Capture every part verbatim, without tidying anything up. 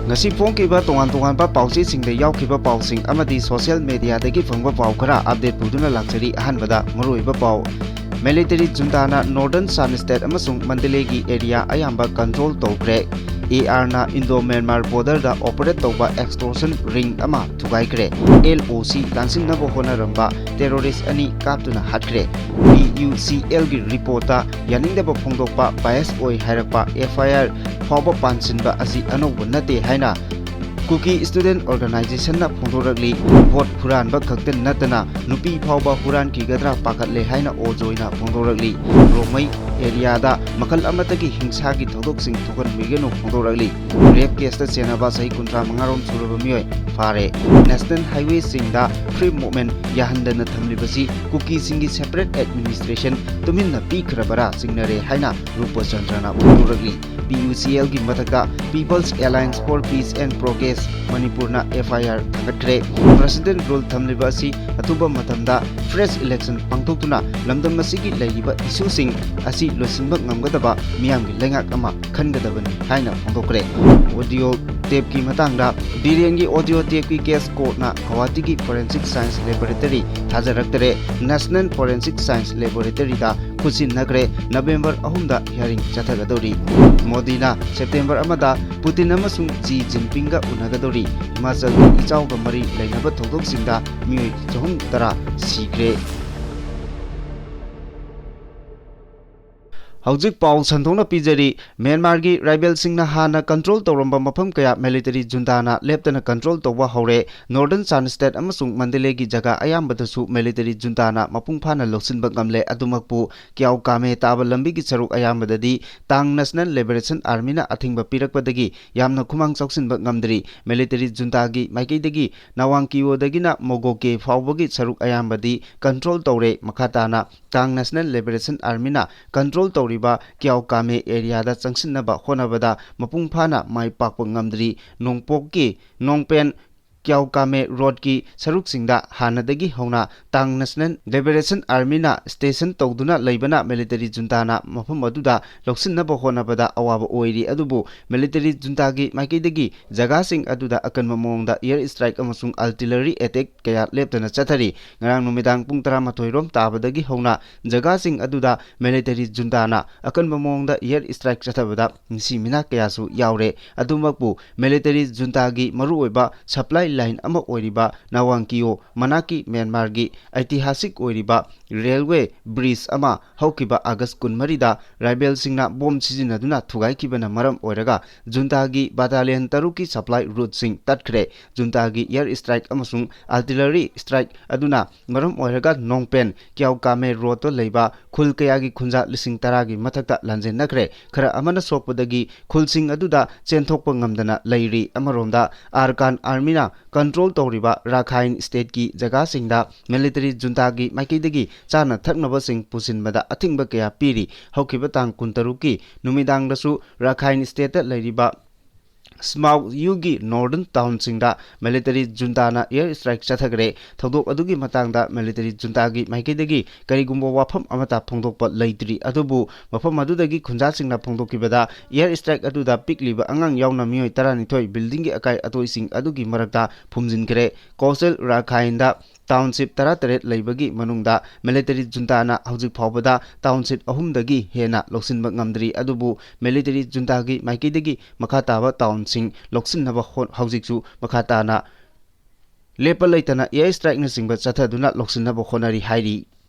ꯉꯁꯤ ꯐꯣꯡꯈꯤꯕ ꯇꯣꯉꯥꯟ ꯇꯣꯉꯥꯟꯕ ꯄꯥꯎꯆꯦꯁꯤꯡꯗ ꯌꯥꯎꯈꯤꯕ ꯄꯥꯎꯁꯤꯡ ꯑꯃꯗꯤ social mediaꯗꯒꯤ ꯐꯪꯕ ꯄꯥꯎ ꯈꯔ update ꯄꯨꯗꯨꯅ ꯂꯥꯛꯆꯔꯤ꯫ ꯑꯍꯥꯟꯕꯗ ꯃꯔꯨꯑꯣꯏꯕ ꯄꯥꯎ꯫ Military juntaꯅ Northern Chan State ꯑꯃꯁꯨꯡ ꯃꯟꯗꯂꯦꯒꯤ area ꯑꯌꯥꯝꯕ control ꯇꯧꯈ꯭ꯔꯦ꯫ ARꯅ Indo-Myanmar borderꯗ operate ꯇꯧꯕ extortion ring ꯑꯃ ꯊꯨꯒꯥꯏꯈ꯭ꯔꯦ꯫ LOC ꯂꯥꯟꯁꯤꯟꯅꯕ ꯍꯣꯠꯅꯔꯝꯕ terrorist ꯑꯅꯤ ꯀꯥꯞꯇꯨꯅ ꯍꯥꯠꯈ꯭ꯔꯦ꯫ PUCLꯒꯤ reportꯇ ꯌꯥꯅꯤꯡꯗꯕ ꯐꯣꯡꯗꯣꯛꯄ, bias ꯑꯣꯏ ꯍꯥꯏꯔꯛꯄ, FIR ꯐꯥꯎꯕ ꯄꯥꯟꯁꯤꯟꯕ ꯑꯁꯤ ꯑꯅꯧꯕ ꯅꯠꯇꯦ ꯍꯥꯏꯅ Kuki Student Organizationꯅ ꯐꯣꯡꯗꯣꯔꯛꯂꯤ꯫ Vote ꯍꯨꯔꯥꯟꯕ ꯈꯛꯇ ꯅꯠꯇꯅ ꯅꯨꯄꯤ ꯐꯥꯎꯕ ꯍꯨꯔꯥꯟꯈꯤꯒꯗ꯭ꯔꯥ ꯄꯥꯈꯠꯂꯦ ꯍꯥꯏꯅ ꯑꯣꯖꯣꯏꯅ ꯐꯣꯡꯗꯣꯔꯛꯂꯤ꯫ ꯔꯣꯡꯃꯩ areaꯗ ꯃꯈꯜ ꯑꯃꯠꯇꯒꯤ ꯍꯤꯡꯁꯥꯒꯤ ꯊꯧꯗꯣꯛꯁꯤꯡ ꯊꯣꯛꯍꯟꯕꯤꯒꯅꯨ ꯐꯣꯡꯗꯣꯔꯛꯂꯤ꯫ Rape caseꯇ ꯆꯦꯟꯅꯕ ꯆꯍꯤ ꯀꯨꯟꯊ꯭ꯔꯥ ꯃꯉꯥ ꯔꯣꯝ ꯁꯨꯔꯕ ꯃꯤꯑꯣꯏ ꯐꯥꯔꯦ꯫ National highwayꯁꯤꯡꯗ free movement ꯌꯥꯍꯟꯗꯅ ꯊꯝꯂꯤꯕꯁꯤ ꯀꯨꯀꯤꯁꯤꯡꯒꯤ separate administration ꯇꯨꯃꯤꯟꯅ ꯄꯤꯈ꯭ꯔꯕꯔꯥ ꯆꯤꯡꯅꯔꯦ ꯍꯥꯏꯅ ꯔꯨꯄꯆꯟꯗ꯭ꯔꯅ ꯐꯣꯡꯗꯣꯔꯛꯂꯤ꯫ PUCLꯒꯤ ꯃꯊꯛꯇ People's Alliance for Peace and Progress ꯃꯅꯤꯄꯨꯔꯅ FIR ꯊꯥꯡꯒꯠꯈ꯭ꯔꯦ꯫ President rule ꯊꯝꯂꯤꯕ ꯑꯁꯤ ꯑꯊꯨꯕ ꯃꯇꯝꯗ fresh election ꯄꯥꯡꯊꯣꯛꯇꯨꯅ ꯂꯝꯗꯝ ꯑꯁꯤꯒꯤ ꯂꯩꯔꯤꯕ issueꯁꯤꯡ ꯑꯁꯤ ꯂꯣꯏꯁꯤꯟꯕ ꯉꯝꯒꯗꯕ ꯃꯤꯌꯥꯝꯒꯤ ꯂꯩꯉꯥꯛ ꯑꯃ ꯈꯟꯒꯗꯕꯅꯤ ꯍꯥꯏꯅ ꯐꯣꯡꯗꯣꯛꯈ꯭ꯔꯦ꯫ Audio tapeꯀꯤ ꯃꯇꯥꯡꯗ, ꯕꯤꯔꯦꯟꯒꯤ audio tapeꯀꯤ case courtꯅ ꯒꯧꯍꯥꯇꯤꯒꯤ Forensic Science Laboratory ꯊꯥꯖꯔꯛꯇꯔꯦ꯫ National Forensic Science Laboratoryꯗ ꯈꯨꯠꯁꯤꯟꯅꯈ꯭ꯔꯦ꯫ November ꯑꯍꯨꯝꯗ hearing ꯆꯠꯊꯒꯗꯧꯔꯤ꯫ ꯃꯣꯗꯤꯅ September ꯑꯃꯗ ꯄꯨꯇꯤꯟ ꯑꯃꯁꯨꯡ ꯖꯤ ꯖꯤꯟꯄꯤꯡꯒ ꯎꯅꯒꯗꯧꯔꯤ꯫ ꯍꯤꯃꯥꯆꯜꯒꯤ ꯏꯆꯥꯎꯒ ꯃꯔꯤ ꯂꯩꯅꯕ ꯊꯧꯗꯣꯛꯁꯤꯡꯗ ꯃꯤꯑꯣꯏ ꯆꯍꯨꯝ ꯇꯔꯥ ꯁꯤꯈ꯭ꯔꯦ꯫ ꯍꯧꯖꯤꯛ ꯄꯥꯎ ꯁꯟꯗꯣꯛꯅ ꯄꯤꯖꯔꯤ꯫ ꯃ꯭ꯌꯥꯟꯃꯥꯔꯒꯤ ꯔꯥꯏꯕꯦꯜꯁꯤꯡꯅ ꯍꯥꯟꯅ control ꯇꯧꯔꯝꯕ ꯃꯐꯝ ꯀꯌꯥ military juntaꯅ ꯂꯦꯞꯇꯅ control ꯇꯧꯕ ꯍꯧꯔꯦ꯫ Northern Chan State ꯑꯃꯁꯨꯡ ꯃꯟꯗꯂꯦꯒꯤ ꯖꯒꯥ ꯑꯌꯥꯝꯕꯗꯁꯨ military juntaꯅ ꯃꯄꯨꯡ ꯐꯥꯅ ꯂꯧꯁꯤꯟꯕ ꯉꯝꯂꯦ꯫ ꯑꯗꯨꯃꯛꯄꯨ, ꯀꯤꯌꯥꯎ ꯀꯥꯃꯦ ꯇꯥꯕ ꯂꯝꯕꯤꯒꯤ ꯁꯔꯨꯛ ꯑꯌꯥꯝꯕꯗꯗꯤ Ta'ang National Liberation Armyꯅ ꯑꯊꯤꯡꯕ ꯄꯤꯔꯛꯄꯗꯒꯤ ꯌꯥꯝꯅ ꯈꯨꯃꯥꯡ ꯆꯥꯎꯁꯤꯟꯕ ꯉꯝꯗ꯭ꯔꯤ꯫ Military juntaꯒꯤ ꯃꯥꯏꯀꯩꯗꯒꯤ ꯅꯋꯥꯡ ꯀꯤꯌꯣꯗꯒꯤꯅ ꯃꯣꯒꯣꯀꯦ ꯐꯥꯎꯕꯒꯤ ꯁꯔꯨꯛ ꯑꯌꯥꯝꯕꯗꯤ control ꯇꯧꯔꯦ꯫ ꯃꯈꯥ ꯇꯥꯅ Ta'ang National Liberation Armyꯅ control ꯇꯧꯔꯤꯕ ꯀꯤꯌꯥꯎ ꯀꯥꯃꯦ areaꯗ ꯆꯪꯁꯤꯟꯅꯕ ꯍꯣꯠꯅꯕꯗ ꯃꯄꯨꯡ ꯐꯥꯅ ꯃꯥꯏ ꯄꯥꯛꯄ ꯉꯝꯗ꯭ꯔꯤ꯫ ꯅꯣꯡꯄꯣꯛꯀꯤ ꯅꯣꯡꯄꯦꯟ ꯀ꯭ꯌꯥꯎꯀꯥꯃꯦ ꯔꯣꯗꯀꯤ ꯁꯔꯨꯛꯁꯤꯡꯗ ꯍꯥꯟꯅꯗꯒꯤ ꯍꯧꯅ ꯇꯥꯡ National Liberation Armyꯅ station ꯇꯧꯗꯨꯅ ꯂꯩꯕꯅ military juntaꯅ ꯃꯐꯝ ꯑꯗꯨꯗ ꯂꯧꯁꯤꯟꯅꯕ ꯍꯣꯠꯅꯕꯗ ꯑꯋꯥꯕ ꯑꯣꯏꯔꯤ꯫ ꯑꯗꯨꯕꯨ military juntaꯒꯤ ꯃꯥꯏꯀꯩꯗꯒꯤ ꯖꯒꯥꯁꯤꯡ ꯑꯗꯨꯗ ꯑꯀꯟꯕ ꯃꯑꯣꯡꯗ air strike ꯑꯃꯁꯨꯡ artillery attack ꯀꯌꯥ ꯂꯦꯞꯇꯅ ꯆꯠꯊꯔꯤ꯫ ꯉꯔꯥꯡ ꯅꯨꯃꯤꯗꯥꯡ ꯄꯨꯡ ꯇꯔꯥꯃꯥꯊꯣꯏ ꯔꯣꯝ ꯇꯥꯕꯗꯒꯤ ꯍꯧꯅ ꯖꯒꯥꯁꯤꯡ ꯑꯗꯨꯗ military juntaꯅ ꯑꯀꯟꯕ ꯃꯑꯣꯡꯗ air strike ꯆꯠꯊꯕꯗ ꯃꯤꯁꯤ ꯃꯤꯅꯥ ꯀꯌꯥꯁꯨ ꯌꯥꯎꯔꯦ꯫ ꯑꯗꯨꯃꯛꯄꯨ military juntaꯒꯤ ꯃꯔꯨꯑꯣꯏꯕ supply line ꯑꯃ ꯑꯣꯏꯔꯤꯕ ꯅꯋꯥꯡꯀꯤꯌꯣ ꯃꯅꯥꯛꯀꯤ ꯃ꯭ꯌꯥꯟꯃꯥꯔꯒꯤ ꯑꯩꯇꯤꯍꯥꯁꯤꯛ ꯑꯣꯏꯔꯤꯕ railway bridge ꯑꯃ ꯍꯧꯈꯤꯕ August ꯀꯨꯟꯃꯔꯤꯗ ꯔꯥꯏꯕꯦꯜꯁꯤꯡꯅ ꯕꯣꯝ ꯁꯤꯖꯤꯟꯅꯗꯨꯅ ꯊꯨꯒꯥꯏꯈꯤꯕꯅ ꯃꯔꯝ ꯑꯣꯏꯔꯒ juntaꯒꯤ battalion ꯇꯔꯨꯛꯀꯤ supply routeꯁꯤꯡ ꯇꯠꯈ꯭ꯔꯦ꯫ Juntaꯒꯤ air strike ꯑꯃꯁꯨꯡ artillery strike ꯑꯗꯨꯅ ꯃꯔꯝ ꯑꯣꯏꯔꯒ ꯅꯣꯡꯄꯦꯟ ꯀ꯭ꯌꯥꯎꯀꯥꯃꯦ ꯔꯣꯗꯇ ꯂꯩꯕ ꯈꯨꯜ ꯀꯌꯥꯒꯤ ꯈꯨꯟꯖꯥ ꯂꯤꯁꯤꯡ ꯇꯔꯥꯒꯤ ꯃꯊꯛꯇ ꯂꯥꯟꯖꯦꯟꯅꯈ꯭ꯔꯦ꯫ ꯈꯔ ꯑꯃꯅ ꯁꯣꯛꯄꯗꯒꯤ ꯈꯨꯜꯁꯤꯡ ꯑꯗꯨꯗ ꯆꯦꯟꯊꯣꯛꯄ ꯉꯝꯗꯅ ꯂꯩꯔꯤ꯫ ꯑꯃꯔꯣꯝꯗ ꯑꯥꯔꯀꯥꯟ ꯑꯥꯔꯃꯤꯅ control ꯇꯧꯔꯤꯕ ꯔꯥꯈꯥꯏꯟ stateꯀꯤ ꯖꯒꯥꯁꯤꯡꯗ military juntaꯒꯤ ꯃꯥꯏꯀꯩꯗꯒꯤ ꯆꯥꯅ ꯊꯛꯅꯕꯁꯤꯡ ꯄꯨꯁꯤꯟꯕꯗ ꯑꯊꯤꯡꯕ ꯀꯌꯥ ꯄꯤꯔꯤ꯫ ꯍꯧꯈꯤꯕ ꯇꯥꯡ ꯀꯨꯟꯇꯔꯨꯛꯀꯤ ꯅꯨꯃꯤꯗꯥꯡꯗꯁꯨ ꯔꯥꯈꯥꯏꯟ stateꯇ ꯂꯩꯔꯤꯕ ꯁ꯭ꯃꯥꯎ ꯌꯨꯒꯤ northern townꯁꯤꯡꯗ military juntaꯅ air strike ꯆꯠꯊꯈ꯭ꯔꯦ꯫ ꯊꯧꯗꯣꯛ ꯑꯗꯨꯒꯤ ꯃꯇꯥꯡꯗ military juntaꯒꯤ ꯃꯥꯏꯀꯩꯗꯒꯤ ꯀꯔꯤꯒꯨꯝꯕ ꯋꯥꯐꯝ ꯑꯃꯠꯇ ꯐꯣꯡꯗꯣꯛꯄ ꯂꯩꯇ꯭ꯔꯤ꯫ ꯑꯗꯨꯕꯨ ꯃꯐꯝ ꯑꯗꯨꯗꯒꯤ ꯈꯨꯟꯖꯥꯁꯤꯡꯅ ꯐꯣꯡꯗꯣꯛꯈꯤꯕꯗ air strike ꯑꯗꯨꯗ ꯄꯤꯛꯂꯤꯕ ꯑꯉꯥꯡ ꯌꯥꯎꯅ ꯃꯤꯑꯣꯏ ꯇꯔꯥꯅꯤꯊꯣꯏ buildingꯒꯤ ꯑꯀꯥꯏ ꯑꯇꯣꯏꯁꯤꯡ ꯑꯗꯨꯒꯤ ꯃꯔꯛꯇ ꯐꯨꯝꯖꯤꯟꯈ꯭ꯔꯦ꯫ Coastal ꯔꯥꯈꯥꯏꯟꯗ township ꯇꯔꯥꯇꯔꯦꯠ ꯂꯩꯕꯒꯤ ꯃꯅꯨꯡꯗ military juntaꯅ ꯍꯧꯖꯤꯛ ꯐꯥꯎꯕꯗ township ꯑꯍꯨꯝꯗꯒꯤ ꯍꯦꯟꯅ ꯂꯧꯁꯤꯟꯕ ꯉꯝꯗ꯭ꯔꯤ꯫ ꯑꯗꯨꯕꯨ military juntaꯒꯤ ꯃꯥꯏꯀꯩꯗꯒꯤ ꯃꯈꯥ ꯇꯥꯕ townꯁꯤꯡ ꯂꯧꯁꯤꯟꯅꯕ ꯍꯣ-, ꯍꯧꯖꯤꯛꯁꯨ ꯃꯈꯥ ꯇꯥꯅ ꯂꯦꯞꯄ ꯂꯩꯇꯅ air strikeꯅꯆꯤꯡꯕ ꯆꯠꯊꯗꯨꯅ ꯂꯧꯁꯤꯟꯅꯕ ꯍꯣꯠꯅꯔꯤ ꯍꯥꯏꯔꯤ꯫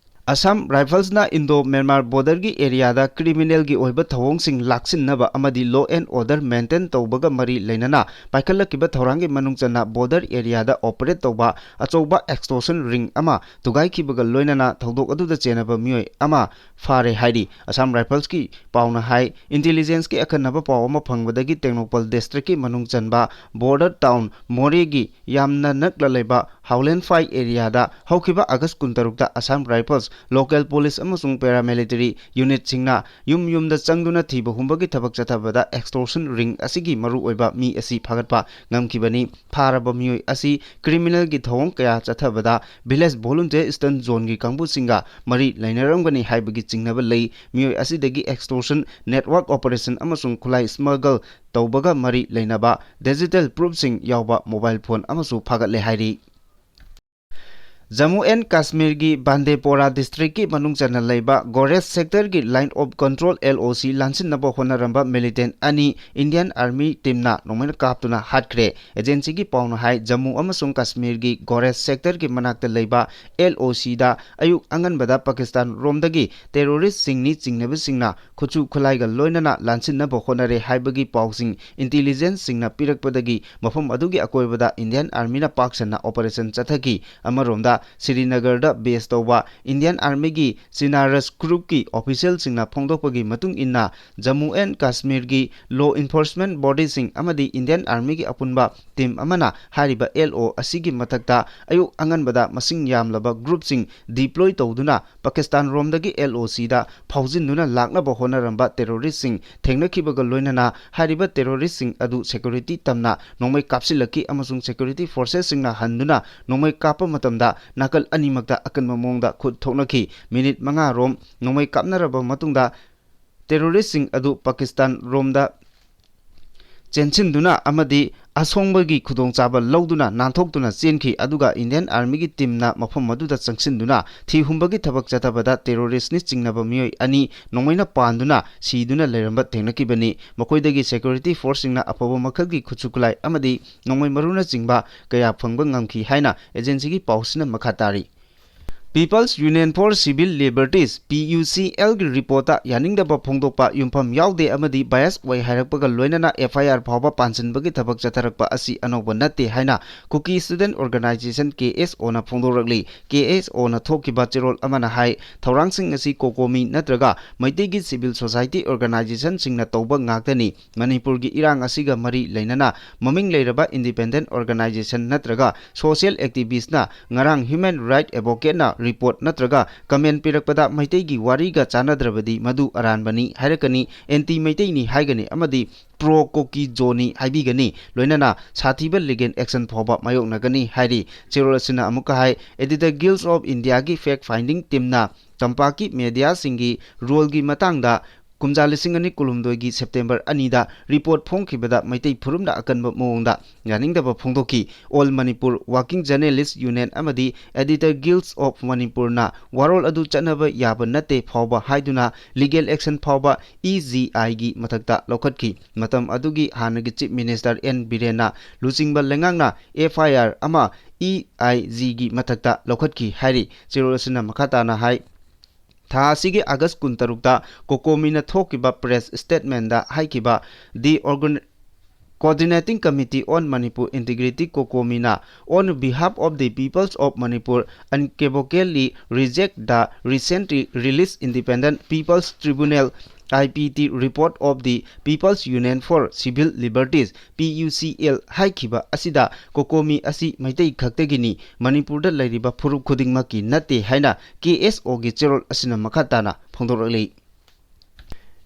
Assam Riflesꯅ Indo Myanmar borderꯒꯤ areaꯗ criminalꯒꯤ ꯑꯣꯏꯕ ꯊꯧꯑꯣꯡꯁꯤꯡ ꯂꯥꯛꯁꯤꯟꯅꯕ ꯑꯃꯗꯤ law and order maintain ꯇꯧꯕꯒ ꯃꯔꯤ ꯂꯩꯅꯅ ꯄꯥꯏꯈꯠꯂꯛꯈꯤꯕ ꯊꯧꯔꯥꯡꯒꯤ ꯃꯅꯨꯡ ꯆꯟꯅ border areaꯗ operate ꯇꯧꯕ ꯑꯆꯧꯕ extortion ring ꯑꯃ ꯊꯨꯒꯥꯏꯈꯤꯕꯒ ꯂꯣꯏꯅꯅ ꯊꯧꯗꯣꯛ ꯑꯗꯨꯗ ꯆꯦꯟꯅꯕ ꯃꯤꯑꯣꯏ ꯑꯃ ꯐꯥꯔꯦ ꯍꯥꯏꯔꯤ꯫ Assam Riflesꯀꯤ ꯄꯥꯎꯅ ꯍꯥꯏ, intelligenceꯀꯤ ꯑꯈꯟꯅꯕ ꯄꯥꯎ ꯑꯃ ꯐꯪꯕꯗꯒꯤ ꯇꯦꯡꯅꯧꯄꯜ districtꯀꯤ ꯃꯅꯨꯡ ꯆꯟꯕ border town ꯃꯣꯔꯦꯒꯤ ꯌꯥꯝꯅ ꯅꯛꯅ ꯂꯩꯕ ꯍꯥꯎꯂꯦꯟꯐꯥꯏ ꯑꯦꯔꯤꯌꯥꯗ ꯍꯧꯈꯤꯕ ꯑꯥꯒꯁ ꯀꯨꯟꯇꯔꯨꯛꯇ ꯑꯁꯥꯝ ꯔꯥꯏꯐꯜꯁ, ꯂꯣꯀꯦꯜ ꯄꯨꯂꯤꯁ ꯑꯃꯁꯨꯡ ꯄꯦꯔꯥꯃꯤꯂꯤꯇꯔꯤ ꯌꯨꯅꯤꯠꯁꯤꯡꯅ ꯌꯨꯝ ꯌꯨꯝꯗ ꯆꯪꯗꯨꯅ ꯊꯤꯕ ꯍꯨꯝꯕꯒꯤ ꯊꯕꯛ ꯆꯠꯊꯕꯗ ꯑꯦꯛꯁꯇꯣꯔꯁꯟ ꯔꯤꯡ ꯑꯁꯤꯒꯤ ꯃꯔꯨꯑꯣꯏꯕ ꯃꯤ ꯑꯁꯤ ꯐꯥꯒꯠꯄ ꯉꯝꯈꯤꯕꯅꯤ꯫ ꯐꯥꯔꯕ ꯃꯤꯑꯣꯏ ꯑꯁꯤ ꯀ꯭ꯔꯤꯃꯤꯅꯦꯜꯒꯤ ꯊꯧꯑꯣꯡ ꯀꯌꯥ ꯆꯠꯊꯕꯗ ꯚꯤꯂꯦꯖ ꯚꯣꯂꯨꯟꯇꯤꯌꯔ ꯏꯁꯇꯔꯟ ꯖꯣꯟꯒꯤ ꯀꯥꯡꯕꯨꯁꯤꯡꯒ ꯃꯔꯤ ꯂꯩꯅꯔꯝꯒꯅꯤ ꯍꯥꯏꯕꯒꯤ ꯆꯤꯡꯅꯕ ꯂꯩ꯫ ꯃꯤꯑꯣꯏ ꯑꯁꯤꯗꯒꯤ ꯑꯦꯛꯁꯇꯣꯔꯁꯟ, ꯅꯦꯠꯋꯥꯔꯛ ꯑꯣꯄꯔꯦꯁꯟ ꯑꯃꯁꯨꯡ ꯈꯨꯠꯂꯥꯏ ꯁ꯭ꯃꯒꯜ ꯇꯧꯕꯒ ꯃꯔꯤ ꯂꯩꯅꯕ ꯗꯤꯖꯤꯇꯦꯜ ꯄ꯭ꯔꯨꯐꯁꯤꯡ ꯌꯥꯎꯕ ꯃꯣꯕꯥꯏꯜ ꯐꯣꯟ ꯑꯃꯁꯨ ꯐꯥꯒꯠꯂꯦ ꯍꯥꯏꯔꯤ꯫ ꯖꯝꯃꯨ ꯑꯦꯟ ꯀꯥꯁꯃꯤꯔꯒꯤ ꯕꯥꯟꯗꯦꯄꯣꯔꯥ ꯗꯤꯁꯇ꯭ꯔꯤꯛꯀꯤ ꯃꯅꯨꯡ ꯆꯟꯅ ꯂꯩꯕ ꯒꯣꯔꯦꯁ ꯁꯦꯛꯇꯔꯒꯤ ꯂꯥꯏꯟ ꯑꯣꯐ ꯀꯟꯇ꯭ꯔꯣꯜ, ꯑꯦꯜ ꯑꯣ ꯁꯤ, ꯂꯥꯟꯁꯤꯟꯅꯕ ꯍꯣꯠꯅꯔꯝꯕ ꯃꯤꯂꯤꯇꯦꯟ ꯑꯅꯤ ꯏꯟꯗꯤꯌꯟ ꯑꯥꯔꯃꯤ ꯇꯤꯝꯅ ꯅꯣꯡꯃꯩꯅ ꯀꯥꯞꯇꯨꯅ ꯍꯥꯠꯈ꯭ꯔꯦ꯫ ꯑꯦꯖꯦꯟꯁꯤꯒꯤ ꯄꯥꯎꯅ ꯍꯥꯏ, ꯖꯝꯃꯨ ꯑꯃꯁꯨꯡ ꯀꯥꯁꯃꯤꯔꯒꯤ ꯒꯣꯔꯦꯁ ꯁꯦꯛꯇꯔꯒꯤ ꯃꯅꯥꯛꯇ ꯂꯩꯕ ꯑꯦꯜ ꯑꯣ ꯁꯤꯗ ꯑꯌꯨꯛ ꯑꯉꯟꯕꯗ ꯄꯥꯀꯤꯁꯇꯥꯟ ꯔꯣꯝꯗꯒꯤ ꯇꯦꯔꯣꯔꯤꯁꯁꯤꯡꯅꯤ ꯆꯤꯡꯅꯕꯁꯤꯡꯅ ꯈꯨꯠꯁꯨ ꯈꯨꯠꯂꯥꯏꯒ ꯂꯣꯏꯅꯅ ꯂꯥꯟꯁꯤꯟꯅꯕ ꯍꯣꯠꯅꯔꯦ ꯍꯥꯏꯕꯒꯤ ꯄꯥꯎꯁꯤꯡ ꯏꯟꯇꯤꯂꯤꯖꯦꯟꯁꯁꯤꯡꯅ ꯄꯤꯔꯛꯄꯗꯒꯤ ꯃꯐꯝ ꯑꯗꯨꯒꯤ ꯑꯀꯣꯏꯕꯗ ꯏꯟꯗꯤꯌꯟ ꯑꯥꯔꯃꯤꯅ ꯄꯥꯛ ꯁꯟꯅ ꯑꯣꯄꯔꯦꯁꯟ ꯆꯠꯊꯈꯤ꯫ ꯑꯃꯔꯣꯝꯗ, ꯁ꯭ꯔꯤꯅꯒꯔꯗ ꯕꯦꯁ ꯇꯧꯕ ꯏꯟꯗꯤꯌꯟ ꯑꯥꯔꯃꯤꯒꯤ ꯆꯤꯅꯥꯔꯁ ꯒ꯭ꯔꯨꯞꯀꯤ ꯑꯣꯐꯤꯁꯤꯌꯦꯜꯁꯤꯡꯅ ꯐꯣꯡꯗꯣꯛꯄꯒꯤ ꯃꯇꯨꯡ ꯏꯟꯅ, ꯖꯝꯃꯨ ꯑꯦꯟ ꯀꯥꯁꯃꯤꯔꯒꯤ ꯂꯣ ꯏꯟꯐꯣꯔꯁꯃꯦꯟ ꯕꯣꯗꯤꯁꯤꯡ ꯑꯃꯗꯤ ꯏꯟꯗꯤꯌꯟ ꯑꯥꯔꯃꯤꯒꯤ ꯑꯄꯨꯟꯕ ꯇꯤꯝ ꯑꯃꯅ ꯍꯥꯏꯔꯤꯕ ꯑꯦꯜ ꯑꯣ ꯑꯁꯤꯒꯤ ꯃꯊꯛꯇ ꯑꯌꯨꯛ ꯑꯉꯟꯕꯗ ꯃꯁꯤꯡ ꯌꯥꯝꯂꯕ ꯒ꯭ꯔꯨꯞꯁꯤꯡ ꯗꯤꯄ꯭ꯂꯣꯏ ꯇꯧꯗꯨꯅ ꯄꯥꯀꯤꯁꯇꯥꯟ ꯔꯣꯝꯗꯒꯤ ꯑꯦꯜ ꯑꯣ ꯁꯤꯗ ꯐꯥꯎꯖꯤꯟꯗꯨꯅ ꯂꯥꯛꯅꯕ ꯍꯣꯠꯅꯔꯝꯕ ꯇꯦꯔꯣꯔꯤꯁꯁꯤꯡ ꯊꯦꯡꯅꯈꯤꯕꯒ ꯂꯣꯏꯅꯅ ꯍꯥꯏꯔꯤꯕ ꯇꯦꯔꯣꯔꯤꯁꯁꯤꯡ ꯑꯗꯨ ꯁꯦꯀ꯭ꯌꯨꯔꯤꯇꯤ ꯇꯝꯅ ꯅꯣꯡꯃꯩ ꯀꯥꯞꯁꯤꯜꯂꯛꯈꯤ ꯑꯃꯁꯨꯡ ꯁꯦꯀ꯭ꯌꯨꯔꯤꯇꯤ ꯐꯣꯔꯁꯦꯁꯁꯤꯡꯅ ꯍꯟꯗꯨꯅ ꯅꯣꯡꯃꯩ ꯀꯥꯞꯄ ꯃꯇꯝꯗ ꯅꯥꯀꯜ ꯑꯅꯤꯃꯛꯇ ꯑꯀꯟꯕ ꯃꯑꯣꯡꯗ ꯈꯨꯠ ꯊꯣꯛꯅꯈꯤ꯫ ꯃꯤꯅꯤꯠ ꯃꯉꯥ ꯔꯣꯝ ꯅꯣꯡꯃꯩ ꯀꯥꯞꯅꯔꯕ ꯃꯇꯨꯡꯗ ꯇꯦꯔꯣꯔꯤꯁꯁꯤꯡ ꯑꯗꯨ ꯄꯥꯀꯤꯁꯇꯥꯟ ꯔꯣꯝꯗ ꯆꯦꯟꯁꯤꯟꯗꯨꯅ ꯑꯃꯗꯤ ꯑꯁꯣꯡꯕꯒꯤ ꯈꯨꯗꯣꯡꯆꯥꯕ ꯂꯧꯗꯨꯅ ꯅꯥꯟꯊꯣꯛꯇꯨꯅ ꯆꯦꯟꯈꯤ꯫ ꯑꯗꯨꯒ ꯏꯟꯗꯤꯌꯟ ꯑꯥꯔꯃꯤꯒꯤ ꯇꯤꯝꯅ ꯃꯐꯝ ꯑꯗꯨꯗ ꯆꯪꯁꯤꯟꯗꯨꯅ ꯊꯤ ꯍꯨꯝꯕꯒꯤ ꯊꯕꯛ ꯆꯠꯊꯕꯗ ꯇꯦꯔꯣꯔꯤꯁꯅꯤ ꯆꯤꯡꯅꯕ ꯃꯤꯑꯣꯏ ꯑꯅꯤ ꯅꯣꯡꯃꯩꯅ ꯄꯥꯟꯗꯨꯅ ꯁꯤꯗꯨꯅ ꯂꯩꯔꯝꯕ ꯊꯦꯡꯅꯈꯤꯕꯅꯤ꯫ ꯃꯈꯣꯏꯗꯒꯤ ꯁꯦꯀ꯭ꯌꯨꯔꯤꯇꯤ ꯐꯣꯔꯁꯁꯤꯡꯅ ꯑꯐꯕ ꯃꯈꯜꯒꯤ ꯈꯨꯠꯁꯨ ꯈꯨꯠꯂꯥꯏ ꯑꯃꯗꯤ ꯅꯣꯡꯃꯩ ꯃꯔꯨꯅꯆꯤꯡꯕ ꯀꯌꯥ ꯐꯪꯕ ꯉꯝꯈꯤ ꯍꯥꯏꯅ ꯑꯦꯖꯦꯟꯁꯤꯒꯤ ꯄꯥꯎꯁꯤꯅ ꯃꯈꯥ ꯇꯥꯔꯤ꯫ People's Union for Civil Liberties, P U C L ꯒꯤ ꯔꯤꯄꯣꯔꯠꯇ ꯌꯥꯅꯤꯡꯗꯕ ꯐꯣꯡꯗꯣꯛꯄ ꯌꯨꯝꯐꯝ ꯌꯥꯎꯗꯦ ꯑꯃꯗꯤ bias ꯑꯣꯏ ꯍꯥꯏꯔꯛꯄꯒ ꯂꯣꯏꯅꯅ F I R ꯐꯥꯎꯕ ꯄꯥꯟꯁꯤꯟꯕꯒꯤ ꯊꯕꯛ ꯆꯠꯊꯔꯛꯄ ꯑꯁꯤ ꯑꯅꯧꯕ ꯅꯠꯇꯦ ꯍꯥꯏꯅ Kuki Student Organisation, K S O ꯅ ꯐꯣꯡꯗꯣꯔꯛꯂꯤ꯫ K S O ꯅ ꯊꯣꯛꯈꯤꯕ ꯆꯦꯔꯣꯜ ꯑꯃꯅ ꯍꯥꯏ, ꯊꯧꯔꯥꯡꯁꯤꯡ ꯑꯁꯤ COCOMI ꯅꯠꯇ꯭ꯔꯒ ꯃꯩꯇꯩꯒꯤ civil society organization ꯁꯤꯡꯅ ꯇꯧꯕ ꯉꯥꯛꯇꯅꯤ꯫ ꯃꯅꯤꯄꯨꯔꯒꯤ ꯏꯔꯥꯡ ꯑꯁꯤꯒ ꯃꯔꯤ ꯂꯩꯅꯅ ꯃꯃꯤꯡ ꯂꯩꯔꯕ independent organization ꯅꯠꯇ꯭ꯔꯒ social activist ꯅ ꯉꯔꯥꯡ human right advocate ꯅ report ꯅꯠꯇ꯭ꯔꯒ comment ꯄꯤꯔꯛꯄꯗ ꯃꯩꯇꯩꯒꯤ ꯋꯥꯔꯤꯒ ꯆꯥꯟꯅꯗ꯭ꯔꯕꯗꯤ ꯃꯗꯨ ꯑꯔꯥꯟꯕꯅꯤ ꯍꯥꯏꯔꯛꯀꯅꯤ, anti ꯃꯩꯇꯩꯅꯤ ꯍꯥꯏꯒꯅꯤ ꯑꯃꯗꯤ pro Kuki Zo ꯅꯤ ꯍꯥꯏꯕꯤꯒꯅꯤ꯫ ꯂꯣꯏꯅꯅ ꯁꯥꯊꯤꯕ legal action ꯐꯥꯎꯕ ꯃꯥꯌꯣꯛꯅꯒꯅꯤ ꯍꯥꯏꯔꯤ꯫ ꯆꯦꯔꯣꯜ ꯑꯁꯤꯅ ꯑꯃꯨꯛꯀ ꯍꯥꯏ, Editor Guild of India ꯒꯤ fact finding team ꯅ ꯇꯝꯄꯥꯛꯀꯤ media ꯁꯤꯡꯒꯤ role ꯒꯤ ꯃꯇꯥꯡꯗ ꯀꯨꯝꯖꯥ ꯂꯤꯁꯤꯡ ꯑꯅꯤ ꯀꯨꯟꯍꯨꯝꯗꯣꯏꯒꯤ September ꯑꯅꯤꯗ report ꯐꯣꯡꯈꯤꯕꯗ ꯃꯩꯇꯩ ꯐꯨꯔꯨꯞꯅ ꯑꯀꯟꯕ ꯃꯑꯣꯡꯗ ꯌꯥꯅꯤꯡꯗꯕ ꯐꯣꯡꯗꯣꯛꯈꯤ꯫ All Manipur Working Journalist Union ꯑꯃꯗꯤ Editor Guilds of Manipur ꯅ ꯋꯥꯔꯣꯜ ꯑꯗꯨ ꯆꯠꯅꯕ ꯌꯥꯕ ꯅꯠꯇꯦ ꯐꯥꯎꯕ ꯍꯥꯏꯗꯨꯅ legal action ꯐꯥꯎꯕ E G I ꯒꯤ ꯃꯊꯛꯇ ꯂꯧꯈꯠꯈꯤ꯫ ꯃꯇꯝ ꯑꯗꯨꯒꯤ ꯍꯥꯟꯅꯒꯤ Chief Minister N ꯕꯤꯔꯦꯟꯅ ꯂꯨꯆꯤꯡꯕ ꯂꯩꯉꯥꯛꯅ F I R ꯑꯃ E I G ꯒꯤ ꯃꯊꯛꯇ ꯂꯧꯈꯠꯈꯤ ꯍꯥꯏꯔꯤ꯫ ꯆꯦꯔꯣꯜ ꯑꯁꯤꯅ ꯃꯈꯥ ꯇꯥꯅ ꯍꯥꯏ, ꯊꯥ ꯑꯁꯤꯒꯤ August ꯀꯨꯟꯇꯔꯨꯛꯇ COCOMI ꯅ ꯊꯣꯛꯈꯤꯕ press statement ꯇ ꯍꯥꯏꯈꯤꯕ, The Organ-, Coordinating Committee on Manipur Integrity, COCOMI ꯅ on behalf of the peoples of Manipur unequivocally reject the recently released Independent People's Tribunal, I P T, report of the People's Union for Civil Liberties, P U C L, ꯍꯥꯏꯈꯤꯕ ꯑꯁꯤꯗ COCOMI ꯑꯁꯤ ꯃꯩꯇꯩ ꯈꯛꯇꯒꯤꯅꯤ, ꯃꯅꯤꯄꯨꯔꯗ ꯂꯩꯔꯤꯕ ꯐꯨꯔꯨꯞ ꯈꯨꯗꯤꯡꯃꯛꯀꯤ ꯅꯠꯇꯦ ꯍꯥꯏꯅ K S O ꯒꯤ ꯆꯦꯔꯣꯜ ꯑꯁꯤꯅ ꯃꯈꯥ ꯇꯥꯅ ꯐꯣꯡꯗꯣꯔꯛꯂꯤ꯫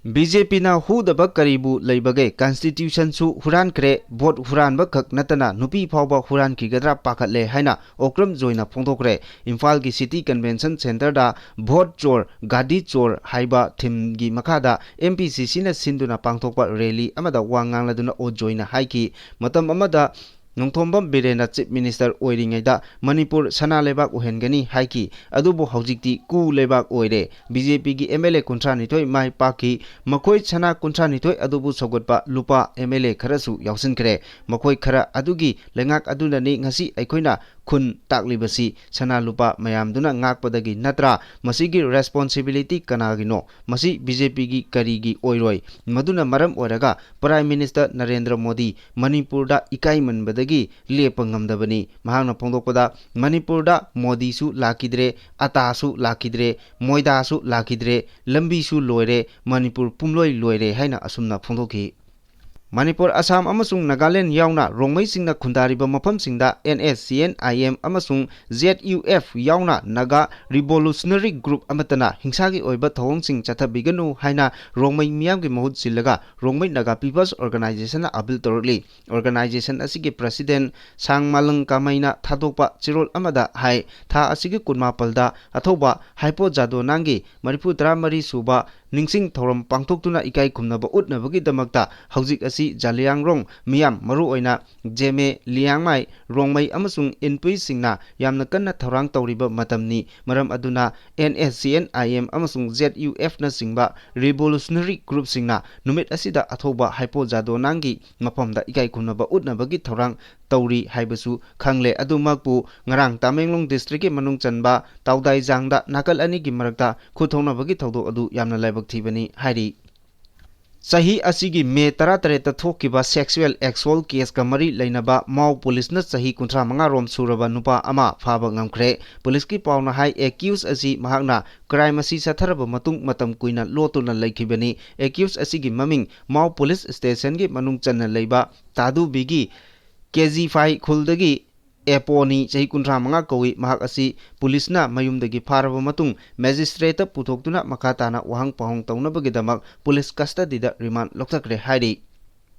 B J P ꯅ ꯍꯨꯗꯕ ꯀꯔꯤꯕꯨ ꯂꯩꯕꯒꯦ? Constitution ꯁꯨ ꯍꯨꯔꯥꯟꯈ꯭ꯔꯦ, vote ꯍꯨꯔꯥꯟꯕ ꯈꯛ ꯅꯠꯇꯅ ꯅꯨꯄꯤ ꯐꯥꯎꯕ ꯍꯨꯔꯥꯟꯈꯤꯒꯗ꯭ꯔꯥ ꯄꯥꯈꯠꯂꯦ ꯍꯥꯏꯅ ꯑꯣꯀ꯭ꯔꯝ ꯖꯣꯏꯅ ꯐꯣꯡꯗꯣꯛꯈ꯭ꯔꯦ꯫ ꯏꯝꯐꯥꯜꯒꯤ City Convention Centre ꯗ Vote Chor, Gadi Chor ꯍꯥꯏꯕ theme ꯒꯤ ꯃꯈꯥꯗ M P C C ꯅ ꯁꯤꯟꯗꯨꯅ ꯄꯥꯡꯊꯣꯛꯄ rally ꯑꯃꯗ ꯋꯥ ꯉꯥꯡꯂꯗꯨꯅ ꯑꯣ ꯖꯣꯏꯅ ꯍꯥꯏꯈꯤ, ꯃꯇꯝ ꯑꯃꯗ ꯅꯣꯡꯊꯣꯝꯕꯝ ꯕꯤꯔꯦꯟꯅ Chief Minister ꯑꯣꯏꯔꯤꯉꯩꯗ ꯃꯅꯤꯄꯨꯔ ꯁꯅꯥ ꯂꯩꯕꯥꯛ ꯑꯣꯏꯍꯟꯒꯅꯤ ꯍꯥꯏꯈꯤ, ꯑꯗꯨꯕꯨ ꯍꯧꯖꯤꯛꯇꯤ ꯀꯨ ꯂꯩꯕꯥꯛ ꯑꯣꯏꯔꯦ꯫ B J P ꯒꯤ M L A ꯀꯨꯟꯊ꯭ꯔꯥ ꯅꯤꯊꯣꯏ ꯃꯥꯏ ꯄꯥꯛꯈꯤ꯫ ꯃꯈꯣꯏ ꯁꯅꯥ ꯀꯨꯟꯊ꯭ꯔꯥ ꯅꯤꯊꯣꯏ ꯑꯗꯨꯕꯨ ꯁꯧꯒꯠꯄ ꯂꯨꯄꯥ M L A ꯈꯔꯁꯨ ꯌꯥꯎꯁꯤꯟꯈ꯭ꯔꯦ꯫ ꯃꯈꯣꯏ ꯈꯔ ꯑꯗꯨꯒꯤ ꯂꯩꯉꯥꯛ ꯑꯗꯨꯅꯅꯤ ꯉꯁꯤ ꯑꯩꯈꯣꯏꯅ ꯈꯨꯟ ꯇꯥꯛꯂꯤꯕꯁꯤ ꯁꯅꯥ ꯂꯨꯄꯥ ꯃꯌꯥꯝꯗꯨꯅ ꯉꯥꯛꯄꯗꯒꯤ ꯅꯠꯇ꯭ꯔꯥ? ꯃꯁꯤꯒꯤ responsibility ꯀꯅꯥꯒꯤꯅꯣ? ꯃꯁꯤ ꯕꯤ ꯖꯦ ꯄꯤꯒꯤ ꯀꯔꯤꯒꯤ ꯑꯣꯏꯔꯣꯏ? ꯃꯗꯨꯅ ꯃꯔꯝ ꯑꯣꯏꯔꯒ Prime Minister ꯅꯔꯦꯟꯗ꯭ꯔ ꯃꯣꯗꯤ ꯃꯅꯤꯄꯨꯔꯗ ꯏꯀꯥꯏꯃꯟꯕꯗꯒꯤ ꯂꯦꯞꯄ ꯉꯝꯗꯕꯅꯤ꯫ ꯃꯍꯥꯛꯅ ꯐꯣꯡꯗꯣꯛꯄꯗ, ꯃꯅꯤꯄꯨꯔꯗ ꯃꯣꯗꯤꯁꯨ ꯂꯥꯛꯈꯤꯗ꯭ꯔꯦ, ꯑꯇꯥꯁꯨ ꯂꯥꯛꯈꯤꯗ꯭ꯔꯦ, ꯃꯣꯏꯗꯥꯁꯨ ꯂꯥꯛꯈꯤꯗ꯭ꯔꯦ, ꯂꯝꯕꯤꯁꯨ ꯂꯣꯏꯔꯦ, ꯃꯅꯤꯄꯨꯔ ꯄꯨꯝꯂꯣꯏ ꯂꯣꯏꯔꯦ ꯍꯥꯏꯅ ꯑꯁꯨꯝꯅ ꯐꯣꯡꯗꯣꯛꯈꯤ꯫ ꯃꯅꯤꯄꯨꯔ, ꯑꯁꯥꯝ ꯑꯃꯁꯨꯡ ꯅꯥꯒꯥꯂꯦꯟ ꯌꯥꯎꯅ ꯔꯣꯡꯃꯩꯁꯤꯡꯅ ꯈꯨꯟꯗꯥꯔꯤꯕ ꯃꯐꯝꯁꯤꯡꯗ N S C N I M ꯑꯃꯁꯨꯡ Z U F ꯌꯥꯎꯅ ꯅꯥꯒꯥ Revolutionary Group ꯑꯃꯠꯇꯅ ꯍꯤꯡꯁꯥꯒꯤ ꯑꯣꯏꯕ ꯊꯧꯑꯣꯡꯁꯤꯡ ꯆꯠꯊꯕꯤꯒꯅꯨ ꯍꯥꯏꯅ ꯔꯣꯡꯃꯩ ꯃꯤꯌꯥꯝꯒꯤ ꯃꯍꯨꯠ ꯁꯤꯜꯂꯒ Rongmei Naga People's Organizationꯅ appeal ꯇꯧꯔꯛꯂꯤ꯫ Organization ꯑꯁꯤꯒꯤ President ꯁꯥꯡꯃꯥꯂꯪ ꯀꯥꯃꯩꯅ ꯊꯥꯗꯣꯛꯄ ꯆꯦꯔꯣꯜ ꯑꯃꯗ ꯍꯥꯏ, ꯊꯥ ꯑꯁꯤꯒꯤ ꯀꯨꯟꯃꯥꯄꯜꯗ ꯑꯊꯧꯕ ꯍꯥꯏꯄꯣ ꯖꯥꯗꯣꯅꯥꯡꯒꯤ ꯃꯔꯤꯐꯨ ꯇꯔꯥꯃꯔꯤ ꯁꯨꯕ ꯅꯤꯡꯁꯤꯡ ꯊꯧꯔꯝ ꯄꯥꯡꯊꯣꯛꯇꯨꯅ ꯏꯀꯥꯏ ꯈꯨꯝꯅꯕ ꯎꯠꯅꯕꯒꯤꯗꯃꯛꯇ ꯍꯧꯖꯤꯛ ꯑꯁꯤ ꯖꯥꯂꯤꯌꯥꯡꯔꯣꯡ ꯃꯤꯌꯥꯝ, ꯃꯔꯨꯑꯣꯏꯅ ꯖꯦꯃꯦ, ꯂꯤꯌꯥꯡꯃꯥꯏ, ꯔꯣꯡꯃꯩ ꯑꯃꯁꯨꯡ ꯏꯟꯄꯨꯏꯁꯤꯡꯅ ꯌꯥꯝꯅ ꯀꯟꯅ ꯊꯧꯔꯥꯡ ꯇꯧꯔꯤꯕ ꯃꯇꯝꯅꯤ꯫ ꯃꯔꯝ ꯑꯗꯨꯅ N S C N I M ꯑꯃꯁꯨꯡ Z U Fꯅꯆꯤꯡꯕ Revolutionary Groupꯁꯤꯡꯅ ꯅꯨꯃꯤꯠ ꯑꯁꯤꯗ ꯑꯊꯧꯕ ꯍꯥꯏꯄꯣ ꯖꯥꯗꯣꯅꯥꯡꯒꯤ ꯃꯐꯝꯗ ꯏꯀꯥꯏ ꯈꯨꯝꯅꯕ ꯎꯠꯅꯕꯒꯤ ꯊꯧꯔꯥꯡ ꯇꯧꯔꯤ ꯍꯥꯏꯕꯁꯨ ꯈꯪꯂꯦ꯫ ꯑꯗꯨꯃꯛꯄꯨ ꯉꯔꯥꯡ ꯇꯃꯦꯡꯂꯣꯡ districtꯀꯤ ꯃꯅꯨꯡ ꯆꯟꯕ ꯇꯥꯎꯗꯥꯏꯖꯥꯡꯗ ꯅꯥꯀꯜ ꯑꯅꯤꯒꯤ ꯃꯔꯛꯇ ꯈꯨꯠ ꯊꯧꯅꯕꯒꯤ ꯊꯧꯗꯣꯛ ꯑꯗꯨ ꯌꯥꯝꯅ ꯂꯥꯏꯕꯛ ꯊꯤꯕꯅꯤ ꯍꯥꯏꯔꯤ꯫ ꯆꯍꯤ ꯑꯁꯤꯒꯤ ꯃꯦ ꯇꯔꯥꯇꯔꯦꯠꯇ ꯊꯣꯛꯈꯤꯕ sexual assault caseꯀ ꯃꯔꯤ ꯂꯩꯅꯕ ꯃꯥꯎ ꯄꯨꯂꯤꯁꯅ ꯆꯍꯤ ꯀꯨꯟꯊ꯭ꯔꯥ ꯃꯉꯥ ꯔꯣꯝ ꯁꯨꯔꯕ ꯅꯨꯄꯥ ꯑꯃ ꯐꯥꯕ ꯉꯝꯈ꯭ꯔꯦ꯫ ꯄꯨꯂꯤꯁꯀꯤ ꯄꯥꯎꯅ ꯍꯥꯏ, accused ꯑꯁꯤ ꯃꯍꯥꯛꯅ crime ꯑꯁꯤ ꯆꯠꯊꯔꯕ ꯃꯇꯨꯡ ꯃꯇꯝ ꯀꯨꯏꯅ ꯂꯣꯠꯇꯨꯅ ꯂꯩꯈꯤꯕꯅꯤ꯫ Accused ꯑꯁꯤꯒꯤ ꯃꯃꯤꯡ ꯃꯥꯎ ꯄꯨꯂꯤꯁ stationꯒꯤ ꯃꯅꯨꯡ ꯆꯟꯅ ꯂꯩꯕ ꯇꯥꯗꯨꯕꯤꯒꯤ ꯀꯦꯖꯤꯐꯥꯏ ꯈꯨꯜꯗꯒꯤ ꯑꯦꯄꯣꯅꯤ, ꯆꯍꯤ ꯀꯨꯟꯊ꯭ꯔꯥ ꯃꯉꯥ ꯀꯧꯏ꯫ ꯃꯍꯥꯛ ꯑꯁꯤ ꯄꯨꯂꯤꯁꯅ ꯃꯌꯨꯝꯗꯒꯤ ꯐꯥꯔꯕ ꯃꯇꯨꯡ magistrateꯇ ꯄꯨꯊꯣꯛꯇꯨꯅ ꯃꯈꯥ ꯇꯥꯅ ꯋꯥꯍꯪ ꯄꯥꯎꯍꯪ ꯇꯧꯅꯕꯒꯤꯗꯃꯛ ꯄꯨꯂꯤꯁ custody ꯗ remand ꯂꯧꯊꯈ꯭ꯔꯦ ꯍꯥꯏꯔꯤ꯫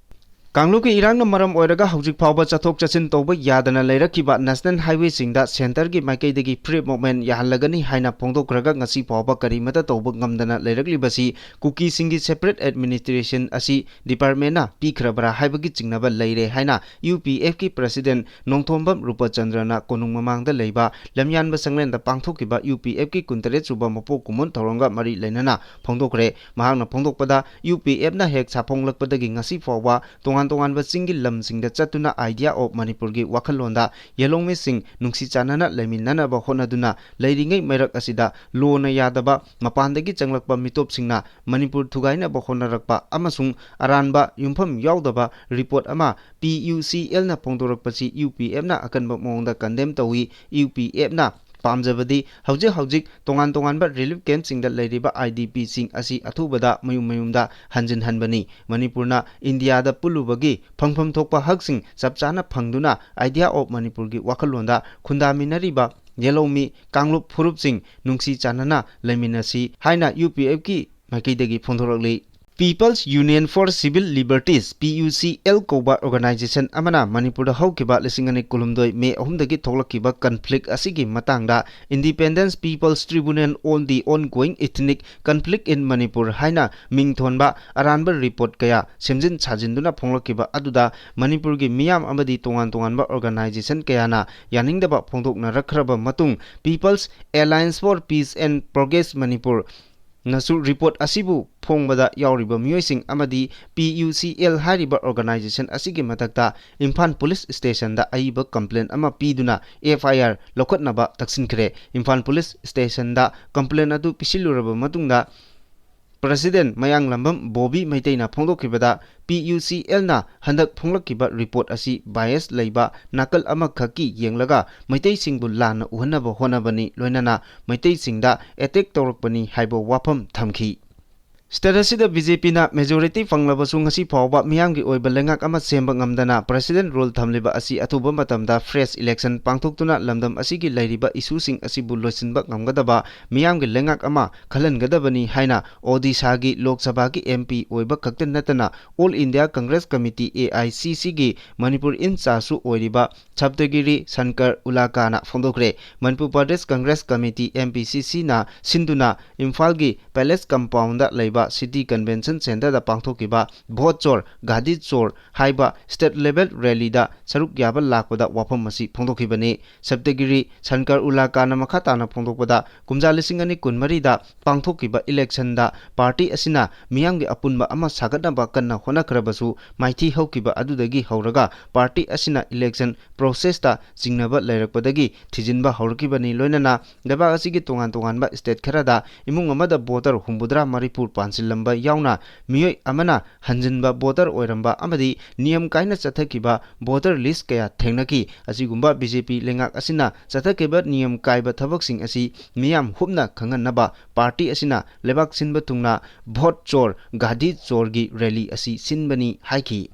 ꯀꯥꯡꯂꯨꯞꯀꯤ ꯏꯔꯥꯡꯅ ꯃꯔꯝ ꯑꯣꯏꯔꯒ ꯍꯧꯖꯤꯛ ꯐꯥꯎꯕ ꯆꯠꯊꯣꯛ ꯆꯠꯁꯤꯟ ꯇꯧꯕ ꯌꯥꯗꯅ ꯂꯩꯔꯛꯈꯤꯕ national highwayꯁꯤꯡꯗ centreꯒꯤ ꯃꯥꯏꯀꯩꯗꯒꯤ free movement ꯌꯥꯍꯜꯂꯒꯅꯤ ꯍꯥꯏꯅ ꯐꯣꯡꯗꯣꯛꯈ꯭ꯔꯒ ꯉꯁꯤ ꯐꯥꯎꯕ ꯀꯔꯤꯃꯠꯇ ꯇꯧꯕ ꯉꯝꯗꯅ ꯂꯩꯔꯛꯂꯤꯕꯁꯤ ꯀꯨꯀꯤꯁꯤꯡꯒꯤ separate administration ꯑꯁꯤ departmentꯅ ꯄꯤꯈ꯭ꯔꯕ꯭ꯔꯥ ꯍꯥꯏꯕꯒꯤ ꯆꯤꯡꯅꯕ ꯂꯩꯔꯦ ꯍꯥꯏꯅ UPFꯀꯤ President ꯅꯣꯡꯊꯣꯝꯕꯝ ꯔꯨꯄꯆꯟꯗ꯭ꯔꯅ ꯀꯣꯅꯨꯡ ꯃꯃꯥꯡꯗ ꯂꯩꯕ ꯂꯝꯌꯥꯟꯕ ꯁꯪꯂꯦꯟꯗ ꯄꯥꯡꯊꯣꯛꯈꯤꯕ UPFꯀꯤ ꯀꯨꯟꯇꯔꯦꯠ ꯁꯨꯕ ꯃꯄꯣꯛ ꯀꯨꯝꯑꯣꯟ ꯊꯧꯔꯝꯒ ꯃꯔꯤ ꯂꯩꯅꯅ ꯐꯣꯡꯗꯣꯛꯈ꯭ꯔꯦ꯫ ꯃꯍꯥꯛꯅ ꯐꯣꯡꯗꯣꯛꯄꯗ, UPFꯅ ꯍꯦꯛ ꯁꯥꯐꯣꯡꯂꯛꯄꯗꯒꯤ ꯉꯁꯤ ꯐꯥꯎꯕ ꯇꯣꯉꯥꯟ ꯇꯣꯉꯥꯟꯕ ꯆꯤꯡꯒꯤ ꯂꯝꯁꯤꯡꯗ ꯆꯠꯇꯨꯅ Idea of ꯃꯅꯤꯄꯨꯔꯒꯤ ꯋꯥꯈꯜꯂꯣꯟꯗ ꯌꯦꯜꯍꯧꯃꯤꯁꯤꯡ ꯅꯨꯡꯁꯤ ꯆꯥꯟꯅꯅ ꯂꯩꯃꯤꯟꯅꯅꯕ ꯍꯣꯠꯅꯗꯨꯅ ꯂꯩꯔꯤꯉꯩ ꯃꯔꯛ ꯑꯁꯤꯗ ꯂꯣꯅ ꯌꯥꯗꯕ ꯃꯄꯥꯟꯗꯒꯤ ꯆꯪꯂꯛꯄ ꯃꯤꯇꯣꯞꯁꯤꯡꯅ ꯃꯅꯤꯄꯨꯔ ꯊꯨꯒꯥꯏꯅꯕ ꯍꯣꯠꯅꯔꯛꯄ ꯑꯃꯁꯨꯡ ꯑꯔꯥꯟꯕ ꯌꯨꯝꯐꯝ ꯌꯥꯎꯗꯕ ꯔꯤꯄꯣꯔꯠ ꯑꯃ P U C L ꯅ ꯐꯣꯡꯗꯣꯔꯛꯄꯁꯤ U P F ꯅ ꯑꯀꯟꯕ ꯃꯑꯣꯡꯗ ꯀꯟꯗꯦꯝ ꯇꯧꯏ꯫ U P F ꯅ ꯄꯥꯝꯖꯕꯗꯤ ꯍꯧꯖꯤꯛ ꯍꯧꯖꯤꯛ ꯇꯣꯉꯥꯟ ꯇꯣꯉꯥꯟꯕ ꯔꯤꯂꯤꯐ ꯀꯦꯝꯞꯁꯤꯡꯗ ꯂꯩꯔꯤꯕ I D P ꯁꯤꯡ ꯑꯁꯤ ꯑꯊꯨꯕꯗ ꯃꯌꯨꯝ ꯃꯌꯨꯝꯗ ꯍꯟꯖꯤꯟꯍꯟꯕꯅꯤ꯫ ꯃꯅꯤꯄꯨꯔꯅ ꯏꯟꯗꯤꯌꯥꯗ ꯄꯨꯜꯂꯨꯕꯒꯤ ꯐꯪꯐꯝ ꯊꯣꯛꯄ ꯍꯛꯁꯤꯡ ꯆꯞ ꯆꯥꯅ ꯐꯪꯗꯨꯅ Idea of ꯃꯅꯤꯄꯨꯔꯒꯤ ꯋꯥꯈꯜꯂꯣꯟꯗ ꯈꯨꯟꯗꯥꯃꯤꯟꯅꯔꯤꯕ ꯌꯦꯜꯍꯧꯃꯤ ꯀꯥꯡꯂꯨꯞ ꯐꯨꯔꯨꯞꯁꯤꯡ ꯅꯨꯡꯁꯤ ꯆꯥꯟꯅꯅ ꯂꯩꯃꯤꯟꯅꯁꯤ ꯍꯥꯏꯅ U P F ꯀꯤ ꯃꯥꯏꯀꯩꯗꯒꯤ ꯐꯣꯡꯗꯣꯔꯛꯂꯤ꯫ People's Union for Civil Liberties, P U C L ꯀꯧꯕ ꯑꯣꯔꯒꯅꯥꯏꯖꯦꯁꯟ ꯑꯃꯅ ꯃꯅꯤꯄꯨꯔꯗ ꯍꯧꯈꯤꯕ ꯂꯤꯁꯤꯡ ꯑꯅꯤ ꯀꯨꯟꯍꯨꯝꯗꯣꯏ ꯃꯦ ꯑꯍꯨꯝꯗꯒꯤ ꯊꯣꯛꯂꯛꯈꯤꯕ ꯀꯟꯐ꯭ꯂꯤꯛ ꯑꯁꯤꯒꯤ ꯃꯇꯥꯡꯗ Independence People's Tribunal on the Ongoing Ethnic Conflict in Manipur ꯍꯥꯏꯅ ꯃꯤꯡ ꯊꯣꯟꯕ ꯑꯔꯥꯟꯕ ꯔꯤꯄꯣꯔꯠ ꯀꯌꯥ ꯁꯦꯝꯖꯤꯟ ꯁꯥꯖꯤꯟꯗꯨꯅ ꯐꯣꯡꯂꯛꯈꯤꯕ ꯑꯗꯨꯗ ꯃꯅꯤꯄꯨꯔꯒꯤ ꯃꯤꯌꯥꯝ ꯑꯃꯗꯤ ꯇꯣꯉꯥꯟ ꯇꯣꯉꯥꯟꯕ ꯑꯣꯔꯒꯅꯥꯏꯖꯦꯁꯟ ꯀꯌꯥꯅ ꯌꯥꯅꯤꯡꯗꯕ ꯐꯣꯡꯗꯣꯛꯅꯔꯛꯈ꯭ꯔꯕ ꯃꯇꯨꯡ People's Alliance for Peace and Progress Manipur ꯅꯁꯨ ꯔꯤꯄꯣꯔꯠ ꯑꯁꯤꯕꯨ ꯐꯣꯡꯕꯗ ꯌꯥꯎꯔꯤꯕ ꯃꯤꯑꯣꯏꯁꯤꯡ ꯑꯃꯗꯤ P U C L ꯍꯥꯏꯔꯤꯕ ꯑꯣꯔꯒꯅꯥꯏꯖꯦꯁꯟ ꯑꯁꯤꯒꯤ ꯃꯊꯛꯇ ꯏꯝꯐꯥꯜ ꯄꯨꯂꯤꯁ ꯁ꯭ꯇꯦꯁꯟꯗ ꯑꯏꯕ ꯀꯝꯄ꯭ꯂꯦꯟ ꯑꯃ ꯄꯤꯗꯨꯅ F I R ꯂꯧꯈꯠꯅꯕ ꯇꯛꯁꯤꯟꯈ꯭ꯔꯦ꯫ ꯏꯝꯐꯥꯜ ꯄꯨꯂꯤꯁ ꯁ꯭ꯇꯦꯁꯟꯗ ꯀꯝꯄ꯭ꯂꯦꯟ ꯑꯗꯨ ꯄꯤꯁꯤꯜꯂꯨꯔꯕ ꯃꯇꯨꯡꯗ ꯄ꯭ꯔꯁꯤꯗꯦꯟ ꯃꯌꯥꯡꯂꯝꯕꯝ ꯕꯣꯕꯤ ꯃꯩꯇꯩꯅ ꯐꯣꯡꯗꯣꯛꯈꯤꯕꯗ, P U C L ꯅ ꯍꯟꯗꯛ ꯐꯣꯡꯂꯛꯈꯤꯕ ꯔꯤꯄꯣꯔꯠ ꯑꯁꯤ bias ꯂꯩꯕ ꯅꯥꯀꯜ ꯑꯃꯈꯛꯀꯤ ꯌꯦꯡꯂꯒ ꯃꯩꯇꯩꯁꯤꯡꯕꯨ ꯂꯥꯟꯅ ꯎꯍꯟꯅꯕ ꯍꯣꯠꯅꯕꯅꯤ, ꯂꯣꯏꯅꯅ ꯃꯩꯇꯩꯁꯤꯡꯗ attack ꯇꯧꯔꯛꯄꯅꯤ ꯍꯥꯏꯕ ꯋꯥꯐꯝ ꯊꯝꯈꯤ꯫ State ꯑꯁꯤꯗ B J P ꯅ majority ꯐꯪꯂꯕꯁꯨ ꯉꯁꯤ ꯐꯥꯎꯕ ꯃꯤꯌꯥꯝꯒꯤ ꯑꯣꯏꯕ ꯂꯩꯉꯥꯛ ꯑꯃ ꯁꯦꯝꯕ ꯉꯝꯗꯅ President rule ꯊꯝꯂꯤꯕ ꯑꯁꯤ ꯑꯊꯨꯕ ꯃꯇꯝꯗ fresh election ꯄꯥꯡꯊꯣꯛꯇꯨꯅ ꯂꯝꯗꯝ ꯑꯁꯤꯒꯤ ꯂꯩꯔꯤꯕ issue ꯁꯤꯡ ꯑꯁꯤꯕꯨ ꯂꯣꯏꯁꯤꯟꯕ ꯉꯝꯒꯗꯕ ꯃꯤꯌꯥꯝꯒꯤ ꯂꯩꯉꯥꯛ ꯑꯃ ꯈꯜꯍꯟꯒꯗꯕꯅꯤ ꯍꯥꯏꯅ ꯑꯣꯗꯤꯁꯥꯒꯤ ꯂꯣꯛ ꯁꯚꯥꯒꯤ M P ꯑꯣꯏꯕ ꯈꯛꯇ ꯅꯠꯇꯅ All India Congress Committee, A I C C, ꯒꯤ ꯃꯅꯤꯄꯨꯔ in charge ꯁꯨ ꯑꯣꯏꯔꯤꯕ ꯁꯞꯇꯒꯤꯔꯤ ꯁꯟꯀꯔ ꯎꯂꯥꯀꯥꯅ ꯐꯣꯡꯗꯣꯛꯈ꯭ꯔꯦ꯫ Manipur Pradesh Congress committee, M P C C, ꯅ ꯁꯤꯟꯗꯨꯅ ꯏꯝꯐꯥꯜꯒꯤ Palace Compound ꯗ ꯂꯩꯕ ꯁꯤꯇꯤ ꯀꯟꯚꯦꯟꯁꯟ ꯁꯦꯟꯇꯔꯗ ꯄꯥꯡꯊꯣꯛꯈꯤꯕ ꯚꯣꯠ ꯆꯣꯔ, ꯒꯥꯗꯤ ꯆꯣꯔ ꯍꯥꯏꯕ ꯁ꯭ꯇꯦꯠ ꯂꯦꯚꯦꯜ ꯔꯦꯂꯤꯗ ꯁꯔꯨꯛ ꯌꯥꯕ ꯂꯥꯛꯄꯗ ꯋꯥꯐꯝ ꯑꯁꯤ ꯐꯣꯡꯗꯣꯛꯈꯤꯕꯅꯤ꯫ ꯁꯞꯇꯒꯤꯔꯤ ꯁꯟꯀꯔ ꯎꯂꯥ ꯀꯥꯟꯅ ꯃꯈꯥ ꯇꯥꯅ ꯐꯣꯡꯗꯣꯛꯄꯗ, ꯀꯨꯝꯖꯥ ꯂꯤꯁꯤꯡ ꯑꯅꯤ ꯀꯨꯟꯃꯔꯤꯗ ꯄꯥꯡꯊꯣꯛꯈꯤꯕ ꯏꯂꯦꯛꯁꯟꯗ ꯄꯥꯔꯇꯤ ꯑꯁꯤꯅ ꯃꯤꯌꯥꯝꯒꯤ ꯑꯄꯨꯟꯕ ꯑꯃ ꯁꯥꯒꯠꯅꯕ ꯀꯟꯅ ꯍꯣꯠꯅꯈ꯭ꯔꯕꯁꯨ, ꯃꯥꯏꯊꯤ ꯍꯧꯈꯤꯕ ꯑꯗꯨꯗꯒꯤ ꯍꯧꯔꯒ ꯄꯥꯔꯇꯤ ꯑꯁꯤꯅ ꯏꯂꯦꯛꯁꯟ ꯄ꯭ꯔꯣꯁꯦꯁꯇ ꯆꯤꯡꯅꯕ ꯂꯩꯔꯛꯄꯗꯒꯤ ꯊꯤꯖꯤꯟꯕ ꯍꯧꯔꯛꯈꯤꯕꯅꯤ꯫ ꯂꯣꯏꯅꯅ ꯂꯩꯕꯥꯛ ꯑꯁꯤꯒꯤ ꯇꯣꯉꯥꯟ ꯇꯣꯉꯥꯟꯕ ꯁ꯭ꯇꯦꯠ ꯈꯔꯗ ꯏꯃꯨꯡ ꯑꯃꯗ ꯚꯣꯇꯔ ꯍꯨꯝꯐꯨꯇꯔꯥ ꯃꯔꯤꯐꯨ ꯄꯥꯟꯁꯤꯜꯂꯝꯕ ꯌꯥꯎꯅ, ꯃꯤꯑꯣꯏ ꯑꯃꯅ ꯍꯟꯖꯤꯟꯕ ꯚꯣꯇꯔ ꯑꯣꯏꯔꯝꯕ ꯑꯃꯗꯤ ꯅꯤꯌꯝ ꯀꯥꯏꯅ ꯆꯠꯊꯈꯤꯕ ꯚꯣꯇꯔ ꯂꯤꯁ ꯀꯌꯥ ꯊꯦꯡꯅꯈꯤ꯫ ꯑꯁꯤꯒꯨꯝꯕ ꯕꯤ ꯖꯦ ꯄꯤ ꯂꯩꯉꯥꯛ ꯑꯁꯤꯅ ꯆꯠꯊꯈꯤꯕ ꯅꯤꯌꯝ ꯀꯥꯏꯕ ꯊꯕꯛꯁꯤꯡ ꯑꯁꯤ ꯃꯤꯌꯥꯝ ꯍꯨꯞꯅ ꯈꯪꯍꯟꯅꯕ ꯄꯥꯔꯇꯤ ꯑꯁꯤꯅ ꯂꯩꯕꯥꯛ ꯁꯤꯟꯕ ꯊꯨꯡꯅ ꯚꯣꯠ ꯆꯣꯔ, ꯒꯥꯗꯤ ꯆꯣꯔꯒꯤ ꯔꯦꯂꯤ ꯑꯁꯤ ꯁꯤꯟꯕꯅꯤ ꯍꯥꯏꯈꯤ꯫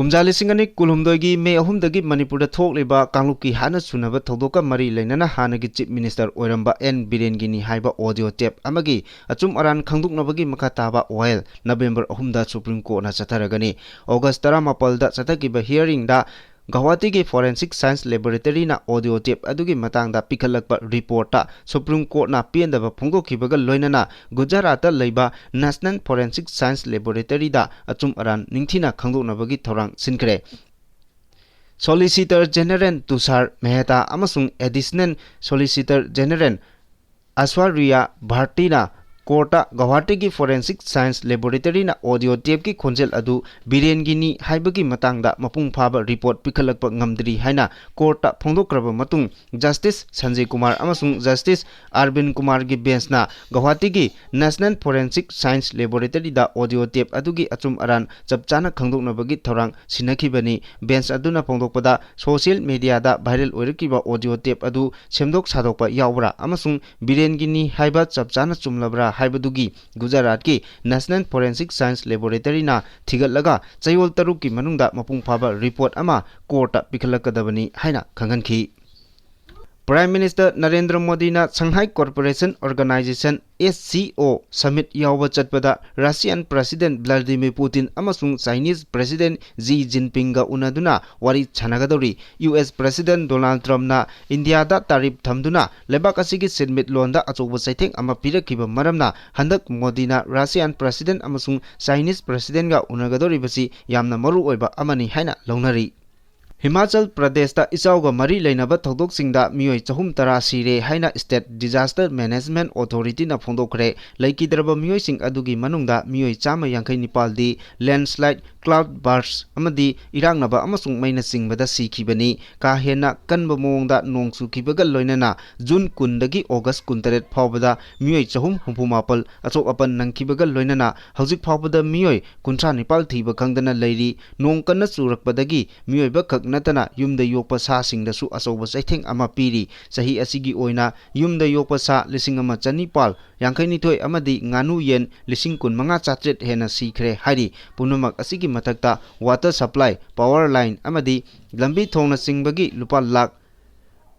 ꯀꯨꯝꯖꯥ ꯂꯤꯁꯤꯡ ꯑꯅꯤ ꯀꯨꯟꯍꯨꯝꯗꯣꯏꯒꯤ ꯃꯦ ꯑꯍꯨꯝꯗꯒꯤ ꯃꯅꯤꯄꯨꯔꯗ ꯊꯣꯛꯂꯤꯕ ꯀꯥꯡꯂꯨꯞꯀꯤ ꯍꯥꯠꯅ ꯁꯨꯅꯕ ꯊꯧꯗꯣꯛꯀ ꯃꯔꯤ ꯂꯩꯅꯅ ꯍꯥꯟꯅꯒꯤ ꯆꯤꯐ ꯃꯤꯅꯤꯁꯇꯔ ꯑꯣꯏꯔꯝꯕ ꯑꯦꯟ ꯕꯤꯔꯦꯟꯒꯤꯅꯤ ꯍꯥꯏꯕ ꯑꯣꯗꯤꯑꯣ ꯇꯦꯞ ꯑꯃꯒꯤ ꯑꯆꯨꯝ ꯑꯔꯥꯟ ꯈꯪꯗꯣꯛꯅꯕꯒꯤ ꯃꯈꯥ ꯇꯥꯕ ꯋꯥꯌꯦꯜ ꯅꯕꯦꯝꯕꯔ ꯑꯍꯨꯝꯗ ꯁꯨꯄ꯭ꯔꯤꯝ ꯀꯣꯔꯠꯅ ꯆꯠꯊꯔꯒꯅꯤ꯫ ꯑꯣꯒꯁ ꯇꯔꯥꯃꯥꯄꯜꯗ ꯆꯠꯊꯈꯤꯕ ꯍꯤꯌꯔꯤꯡꯗ ꯒꯧꯍꯥꯇꯤꯒꯤ ꯐꯣꯔꯦꯟꯁꯤꯛ ꯁꯥꯏꯟꯁ ꯂꯦꯕꯣꯔꯦꯇꯔꯤꯅ ꯑꯣꯗꯤꯑꯣ ꯇꯦꯞ ꯑꯗꯨꯒꯤ ꯃꯇꯥꯡꯗ ꯄꯤꯈꯠꯂꯛꯄ ꯔꯤꯄꯣꯔꯠꯇ ꯁꯨꯄ꯭ꯔꯤꯝ ꯀꯣꯔꯠꯅ ꯄꯦꯟꯗꯕ ꯐꯣꯡꯗꯣꯛꯈꯤꯕꯒ ꯂꯣꯏꯅꯅ ꯒꯨꯖꯔꯥꯠꯇ ꯂꯩꯕ ꯅꯦꯁꯅꯦꯜ ꯐꯣꯔꯦꯟꯁꯤꯛ ꯁꯥꯏꯟꯁ ꯂꯦꯕꯣꯔꯦꯇꯔꯤꯗ ꯑꯆꯨꯝ ꯑꯔꯥꯟ ꯅꯤꯡꯊꯤꯅ ꯈꯪꯗꯣꯛꯅꯕꯒꯤ ꯊꯧꯔꯥꯡ ꯁꯤꯟꯈ꯭ꯔꯦ꯫ ꯁꯣꯂꯤꯁꯤꯇꯔ ꯖꯦꯅꯔꯦꯜ ꯇꯨꯁꯥꯔ ꯃꯦꯍꯇꯥ ꯑꯃꯁꯨꯡ ꯑꯦꯗꯤꯁꯅꯦꯜ ꯁꯣꯂꯤꯁꯤꯇꯔ ꯖꯦꯅꯔꯦꯜ ꯑꯁ꯭ꯋꯥꯔꯤꯌꯥ ꯚꯥꯔꯇꯤꯅ ꯀꯣꯔꯠꯇ ꯒꯧꯍꯥꯇꯤꯒꯤ ꯐꯣꯔꯦꯟꯁꯤꯛ ꯁꯥꯏꯟꯁ ꯂꯦꯕꯣꯔꯦꯇꯔꯤꯅ ꯑꯣꯗꯤꯑꯣ ꯇꯦꯞꯀꯤ ꯈꯣꯟꯖꯦꯜ ꯑꯗꯨ ꯕꯤꯔꯦꯟꯒꯤꯅꯤ ꯍꯥꯏꯕꯒꯤ ꯃꯇꯥꯡꯗ ꯃꯄꯨꯡ ꯐꯥꯕ ꯔꯤꯄꯣꯔꯠ ꯄꯤꯈꯠꯂꯛꯄ ꯉꯝꯗ꯭ꯔꯤ ꯍꯥꯏꯅ ꯀꯣꯔꯠꯇ ꯐꯣꯡꯗꯣꯛꯈ꯭ꯔꯕ ꯃꯇꯨꯡ, ꯖꯁꯇꯤꯁ ꯁꯟꯖꯌ ꯀꯨꯃꯥꯔ ꯑꯃꯁꯨꯡ ꯖꯁꯇꯤꯁ ꯑꯔꯕꯤꯟ ꯀꯨꯃꯥꯔꯒꯤ ꯕꯦꯟꯁꯅ ꯒꯧꯍꯥꯇꯤꯒꯤ ꯅꯦꯁꯅꯦꯜ ꯐꯣꯔꯦꯟꯁꯤꯛ ꯁꯥꯏꯟꯁ ꯂꯦꯕꯣꯔꯦꯇꯔꯤꯗ ꯑꯣꯗꯤꯑꯣ ꯇꯦꯞ ꯑꯗꯨꯒꯤ ꯑꯆꯨꯝ ꯑꯔꯥꯟ ꯆꯞ ꯆꯥꯅ ꯈꯪꯗꯣꯛꯅꯕꯒꯤ ꯊꯧꯔꯥꯡ ꯁꯤꯟꯅꯈꯤꯕꯅꯤ꯫ ꯕꯦꯟꯁ ꯑꯗꯨꯅ ꯐꯣꯡꯗꯣꯛꯄꯗ, ꯁꯣꯁꯤꯌꯦꯜ ꯃꯦꯗꯤꯌꯥꯗ ꯚꯥꯏꯔꯦꯜ ꯑꯣꯏꯔꯛꯈꯤꯕ ꯑꯣꯗꯤꯑꯣ ꯇꯦꯞ ꯑꯗꯨ ꯁꯦꯝꯗꯣꯛ ꯁꯥꯗꯣꯛꯄ ꯌꯥꯎꯕ꯭ꯔꯥ ꯑꯃꯁꯨꯡ ꯕꯤꯔꯦꯟꯒꯤꯅꯤ ꯍꯥꯏꯕ ꯆꯞ ꯆꯥꯅ ꯆꯨꯝꯂꯕ꯭ꯔꯥ ꯍꯥꯏꯕꯗꯨꯒꯤ ꯒꯨꯖꯔꯥꯠꯀꯤ ꯅꯦꯁꯅꯦꯜ ꯐꯣꯔꯦꯟꯁꯤꯛ ꯁꯥꯏꯟꯁ ꯂꯦꯕꯣꯔꯦꯇꯔꯤꯅ ꯊꯤꯒꯠꯂꯒ ꯆꯌꯣꯜ ꯇꯔꯨꯛꯀꯤ ꯃꯅꯨꯡꯗ ꯃꯄꯨꯡ ꯐꯥꯕ ꯔꯤꯄꯣꯔꯠ ꯑꯃ ꯀꯣꯔꯠꯇ ꯄꯤꯈꯠꯂꯛꯀꯗꯕꯅꯤ ꯍꯥꯏꯅ ꯈꯪꯍꯟꯈꯤ꯫ Prime Minister ꯅꯔꯦꯟꯗ꯭ꯔ ꯃꯣꯗꯤꯅ Shanghai Cooperation Organization, S C O, Summit ꯌꯥꯎꯕ ꯆꯠꯄꯗ Russian President Vladimir Putin ꯑꯃꯁꯨꯡ Chinese President Xi Jinpingꯒ ꯎꯅꯗꯨꯅ ꯋꯥꯔꯤ ꯁꯥꯟꯅꯒꯗꯧꯔꯤ꯫ U S President Donald Trumpꯅ ꯏꯟꯗꯤꯌꯥꯗ ꯇꯥꯔꯤꯐ ꯊꯝꯗꯨꯅ ꯂꯩꯕꯥꯛ ꯑꯁꯤꯒꯤ ꯁꯦꯟꯃꯤꯠꯂꯣꯟꯗ ꯑꯆꯧꯕ ꯆꯩꯊꯦꯡ ꯑꯃ ꯄꯤꯔꯛꯈꯤꯕ ꯃꯔꯝꯅ ꯍꯟꯗꯛ ꯃꯣꯗꯤꯅ Russian President ꯑꯃꯁꯨꯡ Chinese Presidentꯒ ꯎꯅꯒꯗꯧꯔꯤꯕꯁꯤ ꯌꯥꯝꯅ ꯃꯔꯨ ꯑꯣꯏꯕ ꯑꯃꯅꯤ ꯍꯥꯏꯅ ꯂꯧꯅꯔꯤ꯫ ꯍꯤꯃꯥꯆꯜ ꯄ꯭ꯔꯗꯦꯁꯇ ꯏꯆꯥꯎꯒ ꯃꯔꯤ ꯂꯩꯅꯕ ꯊꯧꯗꯣꯛꯁꯤꯡꯗ ꯃꯤꯑꯣꯏ ꯆꯍꯨꯝ ꯇꯔꯥ ꯁꯤꯔꯦ ꯍꯥꯏꯅ State Disaster Management Authorityꯅ ꯐꯣꯡꯗꯣꯛꯈ꯭ꯔꯦ꯫ ꯂꯩꯈꯤꯗ꯭ꯔꯕ ꯃꯤꯑꯣꯏꯁꯤꯡ ꯑꯗꯨꯒꯤ ꯃꯅꯨꯡꯗ ꯃꯤꯑꯣꯏ ꯆꯥꯝꯃ ꯌꯥꯡꯈꯩ ꯅꯤꯄꯥꯜꯗꯤ landslide, cloud burst ꯑꯃꯗꯤ ꯏꯔꯥꯛꯅꯕ ꯑꯃꯁꯨꯡ ꯃꯩꯅ ꯆꯤꯡꯕꯗ ꯁꯤꯈꯤꯕꯅꯤ꯫ ꯀꯥ ꯍꯦꯟꯅ ꯀꯟꯕ ꯃꯑꯣꯡꯗ ꯅꯣꯡ ꯆꯨꯈꯤꯕꯒ ꯂꯣꯏꯅꯅ June ꯀꯨꯟꯗꯒꯤ August ꯀꯨꯟꯇꯔꯦꯠ ꯐꯥꯎꯕꯗ ꯃꯤꯑꯣꯏ ꯆꯍꯨꯝ ꯍꯨꯝꯐꯨ ꯃꯥꯄꯜ ꯑꯆꯣꯛ ꯑꯄꯟ ꯅꯪꯈꯤꯕꯒ ꯂꯣꯏꯅꯅ ꯍꯧꯖꯤꯛ ꯐꯥꯎꯕꯗ ꯃꯤꯑꯣꯏ ꯀꯨꯟꯊ꯭ꯔꯥ ꯅꯤꯄꯥꯜ ꯊꯤꯕ ꯈꯪꯗꯅ ꯂꯩꯔꯤ꯫ ꯅꯣꯡ ꯀꯟꯅ ꯆꯨꯔꯛꯄꯗꯒꯤ ꯃꯤꯑꯣꯏꯕ ꯈꯛ ꯅꯠꯇꯅ ꯌꯨꯝꯗ ꯌꯣꯛꯄ ꯁꯥꯁꯤꯡꯗꯁꯨ ꯑꯆꯧꯕ ꯆꯩꯊꯦꯡ ꯑꯃ ꯄꯤꯔꯤ꯫ ꯆꯍꯤ ꯑꯁꯤꯒꯤ ꯑꯣꯏꯅ ꯌꯨꯝꯗ ꯌꯣꯛꯄ ꯁꯥ ꯂꯤꯁꯤꯡ ꯑꯃ ꯆꯅꯤꯄꯥꯜ ꯌꯥꯡꯈꯩꯅꯤꯊꯣꯏ ꯑꯃꯗꯤ ꯉꯥꯅꯨ ꯌꯦꯟ ꯂꯤꯁꯤꯡ ꯀꯨꯟ ꯃꯉꯥ ꯆꯥꯇ꯭ꯔꯦꯠ ꯍꯦꯟꯅ ꯁꯤꯈ꯭ꯔꯦ ꯍꯥꯏꯔꯤ꯫ ꯄꯨꯝꯅꯃꯛ ꯑꯁꯤꯒꯤ ꯃꯊꯛꯇ water supply, power line ꯑꯃꯗꯤ ꯂꯝꯕꯤ ꯊꯣꯡꯅꯆꯤꯡꯕꯒꯤ ꯂꯨꯄꯥ ꯂꯥꯈ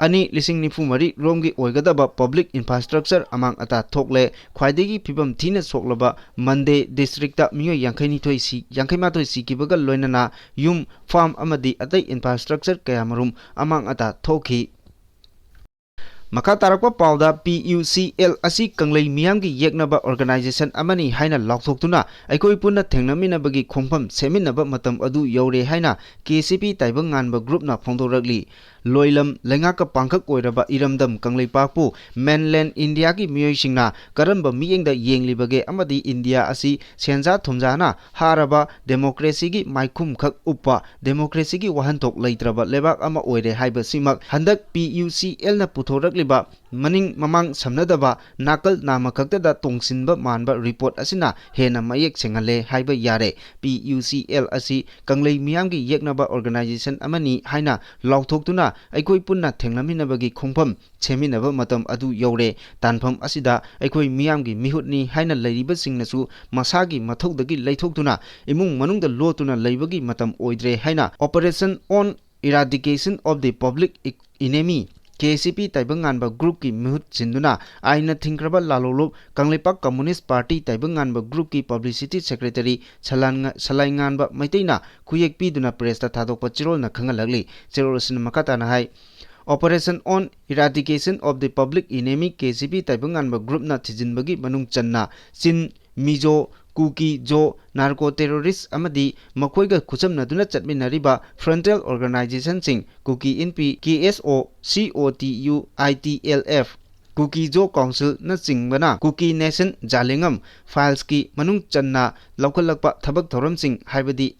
ꯑꯅꯤ ꯂꯤꯁꯤꯡ ꯅꯤꯐꯨ ꯃꯔꯤ ꯔꯣꯝꯒꯤ ꯑꯣꯏꯒꯗꯕ public infrastructure ꯑꯃꯥꯡ ꯑꯇꯥ ꯊꯣꯛꯂꯦ꯫ ꯈ꯭ꯋꯥꯏꯗꯒꯤ ꯐꯤꯕꯝ ꯊꯤꯅ ꯁꯣꯛꯂꯕ ꯃꯟꯗꯦ districtꯇ ꯃꯤꯑꯣꯏ ꯌꯥꯡꯈꯩꯅꯤꯊꯣꯏ ꯁꯤ, ꯌꯥꯡꯈꯩ ꯃꯥꯊꯣꯏ ꯁꯤꯈꯤꯕꯒ ꯂꯣꯏꯅꯅ ꯌꯨꯝ, farm ꯑꯃꯗꯤ ꯑꯇꯩ infrastructure ꯀꯌꯥꯃꯔꯨꯝ ꯑꯃꯥꯡ ꯑꯇꯥ ꯊꯣꯛꯈꯤ꯫ ꯃꯈꯥ ꯇꯥꯔꯛꯄ ꯄꯥꯎꯗ, P U C L ꯑꯁꯤ ꯀꯪꯂꯩ ꯃꯤꯌꯥꯝꯒꯤ ꯌꯦꯛꯅꯕ organization ꯑꯃꯅꯤ ꯍꯥꯏꯅ ꯂꯥꯎꯊꯣꯛꯇꯨꯅ ꯑꯩꯈꯣꯏ ꯄꯨꯟꯅ ꯊꯦꯡꯅꯃꯤꯟꯅꯕꯒꯤ ꯈꯣꯡꯐꯝ ꯁꯦꯝꯃꯤꯟꯅꯕ ꯃꯇꯝ ꯑꯗꯨ ꯌꯧꯔꯦ ꯍꯥꯏꯅ K C P ꯇꯥꯏꯕꯪ ꯉꯥꯟꯕ groupꯅ ꯐꯣꯡꯗꯣꯔꯛꯂꯤ꯫ ꯂꯣꯏꯂꯝ ꯂꯩꯉꯥꯛꯀ ꯄꯥꯡꯈꯛ ꯑꯣꯏꯔꯕ ꯏꯔꯝꯗꯝ ꯀꯪꯂꯩꯄꯥꯛꯄꯨ mainland Indiaꯒꯤ ꯃꯤꯑꯣꯏꯁꯤꯡꯅ ꯀꯔꯝꯕ ꯃꯤꯠꯌꯦꯡꯗ ꯌꯦꯡꯂꯤꯕꯒꯦ ꯑꯃꯗꯤ ꯏꯟꯗꯤꯌꯥ ꯑꯁꯤ ꯁꯦꯟꯖꯥ ꯊꯨꯝꯖꯥꯅ ꯍꯥꯔꯕ, democracyꯒꯤ ꯃꯥꯏꯈꯨꯝꯈꯛ ꯎꯞꯄ, democracyꯒꯤ ꯋꯥꯍꯟꯊꯣꯛ ꯂꯩꯇ꯭ꯔꯕ ꯂꯩꯕꯥꯛ ꯑꯃ ꯑꯣꯏꯔꯦ ꯍꯥꯏꯕꯁꯤꯃꯛ ꯍꯟꯗꯛ P U C Lꯅ ꯄꯨꯊꯣꯔꯛꯂꯤꯕ ꯃꯅꯤꯡ ꯃꯃꯥꯡ ꯁꯝꯅꯗꯕ, ꯅꯥꯀꯜ ꯅꯥꯝꯃ ꯈꯛꯇꯗ ꯇꯣꯡꯁꯤꯟꯕ ꯃꯥꯟꯕ report ꯑꯁꯤꯅ ꯍꯦꯟꯅ ꯃꯌꯦꯛ ꯁꯦꯡꯍꯜꯂꯦ ꯍꯥꯏꯕ ꯌꯥꯔꯦ꯫ P U C L ꯑꯁꯤ ꯀꯪꯂꯩ ꯃꯤꯌꯥꯝꯒꯤ ꯌꯦꯛꯅꯕ organization ꯑꯃꯅꯤ ꯍꯥꯏꯅ ꯂꯥꯎꯊꯣꯛꯇꯨꯅ ꯑꯩꯈꯣꯏ ꯄꯨꯟꯅ ꯊꯦꯡꯅꯃꯤꯟꯅꯕꯒꯤ ꯈꯣꯡꯐꯝ ꯁꯦꯝꯃꯤꯟꯅꯕ ꯃꯇꯝ ꯑꯗꯨ ꯌꯧꯔꯦ꯫ ꯇꯥꯟꯐꯝ ꯑꯁꯤꯗ ꯑꯩꯈꯣꯏ ꯃꯤꯌꯥꯝꯒꯤ ꯃꯤꯍꯨꯠꯅꯤ ꯍꯥꯏꯅ ꯂꯩꯔꯤꯕꯁꯤꯡꯅꯁꯨ ꯃꯁꯥꯒꯤ ꯃꯊꯧꯗꯒꯤ ꯂꯩꯊꯣꯛꯇꯨꯅ ꯏꯃꯨꯡ ꯃꯅꯨꯡꯗ ꯂꯣꯠꯇꯨꯅ ꯂꯩꯕꯒꯤ ꯃꯇꯝ ꯑꯣꯏꯗ꯭ꯔꯦ ꯍꯥꯏꯅ Operation on Eradication of the Public Enemy K S C ꯄꯤ ꯇꯥꯏꯕꯪꯉꯥꯟꯕ ꯒ꯭ꯔꯨꯞꯀꯤ ꯃꯤꯍꯨꯠ ꯁꯤꯟꯗꯨꯅ ꯑꯥꯏꯟꯅ ꯊꯤꯡꯈ꯭ꯔꯕ ꯂꯥꯂꯣꯡꯂꯨꯞ ꯀꯪꯂꯩꯄꯥꯛ ꯀꯝꯃꯨꯅꯤꯁ꯭ꯠ ꯄꯥꯔꯇꯤ ꯇꯥꯏꯕꯪꯉꯥꯟꯕ ꯒ꯭ꯔꯨꯞꯀꯤ ꯄꯕ꯭ꯂꯤꯁꯤꯇꯤ ꯁꯦꯀ꯭ꯔꯦꯇꯔꯤ ꯁꯂꯥꯟ-, ꯁꯂꯥꯏꯉꯥꯟꯕ ꯃꯩꯇꯩꯅ ꯈꯨꯌꯦꯛ ꯄꯤꯗꯨꯅ ꯄ꯭ꯔꯦꯁꯇ ꯊꯥꯗꯣꯛꯄ ꯆꯦꯔꯣꯜꯅ ꯈꯪꯍꯜꯂꯛꯂꯤ꯫ ꯆꯦꯔꯣꯜ ꯑꯁꯤꯅ ꯃꯈꯥ ꯇꯥꯅ ꯍꯥꯏ, Operation on Eradication of the Public Enemy, K S C ꯄꯤ ꯇꯥꯏꯕꯪꯉꯥꯟꯕ ꯒ꯭ꯔꯨꯞꯅ ꯊꯤꯖꯤꯟꯕꯒꯤ ꯃꯅꯨꯡ ꯆꯟꯅ ꯆꯤꯟ, ꯃꯤꯖꯣ, ꯀꯨꯀꯤ, ꯖꯣ, ꯅꯥꯔꯀꯣ ꯇꯦꯔꯣꯔꯤꯁ꯭ꯠ ꯑꯃꯗꯤ ꯃꯈꯣꯏꯒ ꯈꯨꯠꯁꯝꯅꯗꯨꯅ ꯆꯠꯃꯤꯟꯅꯔꯤꯕ ꯐ꯭ꯔꯟꯇꯦꯜ ꯑꯣꯔꯒꯅꯥꯏꯖꯦꯁꯟꯁꯤꯡ ꯀꯨꯀꯤ ꯏꯟꯄꯤ, ꯀꯦ ꯑꯦꯁ ꯑꯣ, ꯁꯤ ꯑꯣ ꯇꯤ ꯌꯨ, ꯑꯥꯏ ꯇꯤ ꯑꯦꯜ ꯑꯦꯐ, ꯀꯨꯀꯤ ꯖꯣ ꯀꯥꯎꯟꯁꯤꯜꯅꯆꯤꯡꯕꯅ ꯀꯨꯀꯤ ꯅꯦꯁꯟ ꯖꯥꯂꯦꯡꯉꯝ ꯐꯥꯏꯜꯁꯀꯤ ꯃꯅꯨꯡ ꯆꯟꯅ ꯂꯧꯈꯠꯂꯛꯄ ꯊꯕꯛ ꯊꯧꯔꯝꯁꯤꯡ ꯍꯥꯏꯕꯗꯤ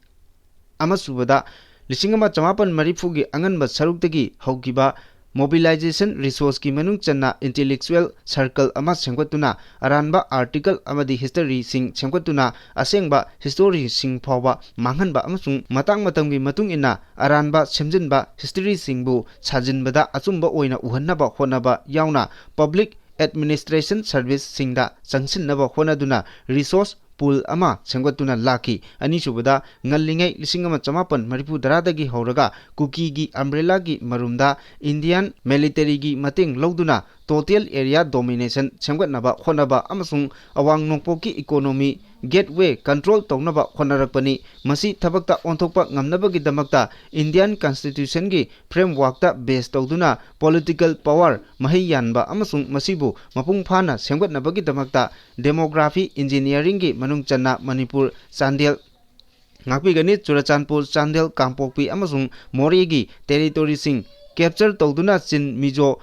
ꯑꯃꯁꯨꯕꯗ ꯂꯤꯁꯤꯡ ꯑꯃ ꯆꯃꯥꯄꯟ ꯃꯔꯤꯐꯨꯒꯤ ꯑꯉꯟꯕ ꯁꯔꯨꯛꯇꯒꯤ ꯍꯧꯈꯤꯕ ꯃꯣꯕꯤꯂꯥꯏꯖꯦꯁꯟ ꯔꯤꯁꯣꯔꯁꯀꯤ ꯃꯅꯨꯡ ꯆꯟꯅ ꯏꯟꯇꯦꯂꯦꯛꯆꯨꯑꯦꯜ ꯁꯔꯀꯜ ꯑꯃ ꯁꯦꯝꯒꯠꯇꯨꯅ ꯑꯔꯥꯟꯕ ꯑꯥꯔꯇꯤꯀꯜ ꯑꯃꯗꯤ ꯍꯤꯁꯇꯔꯤꯁꯤꯡ ꯁꯦꯝꯒꯠꯇꯨꯅ ꯑꯁꯦꯡꯕ ꯍꯤꯁꯇꯣꯔꯤꯁꯤꯡ ꯐꯥꯎꯕ ꯃꯥꯡꯍꯟꯕ ꯑꯃꯁꯨꯡ ꯃꯇꯥꯡ ꯃꯇꯝꯒꯤ ꯃꯇꯨꯡ ꯏꯟꯅ ꯑꯔꯥꯟꯕ ꯁꯦꯝꯖꯤꯟꯕ ꯍꯤꯁꯇꯔꯤꯁꯤꯡꯕꯨ ꯁꯥꯖꯤꯟꯕꯗ ꯑꯆꯨꯝꯕ ꯑꯣꯏꯅ ꯎꯍꯟꯅꯕ ꯍꯣꯠꯅꯕ ꯌꯥꯎꯅ ꯄꯕ꯭ꯂꯤꯛ ꯑꯦꯗꯃꯤꯅꯤꯁꯇ꯭ꯔꯦꯁꯟ ꯁꯔꯚꯤꯁꯁꯤꯡꯗ ꯆꯪꯁꯤꯟꯅꯕ ꯍꯣꯠꯅꯗꯨꯅ ꯔꯤꯁꯣꯔꯁ ꯄꯨꯜ ꯑꯃ ꯁꯦꯝꯒꯠꯇꯨꯅ ꯂꯥꯛꯈꯤ꯫ ꯑꯅꯤꯁꯨꯕꯗ, ꯉꯜꯂꯤꯉꯩ ꯂꯤꯁꯤꯡ ꯑꯃ ꯆꯃꯥꯄꯟ ꯃꯔꯤꯐꯨ ꯇꯔꯥꯗꯒꯤ ꯍꯧꯔꯒ ꯀꯨꯀꯤꯒꯤ ꯑꯝꯕ꯭ꯔꯦꯂꯥꯒꯤ ꯃꯔꯨꯝꯗ ꯏꯟꯗꯤꯌꯥꯟ ꯃꯤꯂꯤꯇꯔꯤꯒꯤ ꯃꯇꯦꯡ ꯂꯧꯗꯨꯅ ꯇꯣꯇꯦꯜ ꯑꯦꯔꯤꯌꯥ ꯗꯣꯃꯤꯅꯦꯁꯟ ꯁꯦꯝꯒꯠꯅꯕ ꯍꯣꯠꯅꯕ ꯑꯃꯁꯨꯡ ꯑꯋꯥꯡ ꯅꯣꯡꯄꯣꯛꯀꯤ ꯏꯀꯣꯅꯣꯃꯤ ꯒꯦꯠꯋꯦ ꯀꯟꯇ꯭ꯔꯣꯜ ꯇꯧꯅꯕ ꯍꯣꯠꯅꯔꯛꯄꯅꯤ꯫ ꯃꯁꯤ ꯊꯕꯛꯇ ꯑꯣꯟꯊꯣꯛꯄ ꯉꯝꯅꯕꯒꯤꯗꯃꯛꯇ ꯏꯟꯗꯤꯌꯥꯟ ꯀꯟꯁꯇꯤꯇ꯭ꯌꯨꯁꯟꯒꯤ ꯐ꯭ꯔꯦꯝꯋꯥꯔꯛꯇ ꯕꯦꯁ ꯇꯧꯗꯨꯅ ꯄꯣꯂꯤꯇꯤꯀꯦꯜ ꯄꯥꯋꯔ ꯃꯍꯩ ꯌꯥꯟꯕ ꯑꯃꯁꯨꯡ ꯃꯁꯤꯕꯨ ꯃꯄꯨꯡ ꯐꯥꯅ ꯁꯦꯝꯒꯠꯅꯕꯒꯤꯗꯃꯛꯇ ꯗꯦꯃꯣꯒ꯭ꯔꯥꯐꯤ ꯏꯟꯖꯤꯅꯤꯌꯥꯔꯤꯡꯒꯤ ꯃꯅꯨꯡ ꯆꯟꯅ ꯃꯅꯤꯄꯨꯔ, ꯆꯥꯟꯗꯦꯜ, ꯉꯥꯛꯄꯤꯒꯅꯤ, ꯆꯨꯔꯆꯥꯟꯄꯨꯔ, ꯆꯥꯟꯗꯦꯜ, ꯀꯥꯡꯄꯣꯛꯄꯤ ꯑꯃꯁꯨꯡ ꯃꯣꯔꯦꯒꯤ ꯇꯦꯔꯤꯇꯣꯔꯤꯁꯤꯡ ꯀꯦꯞꯆꯔ ꯇꯧꯗꯨꯅ ꯆꯤꯟ, ꯃꯤꯖꯣ,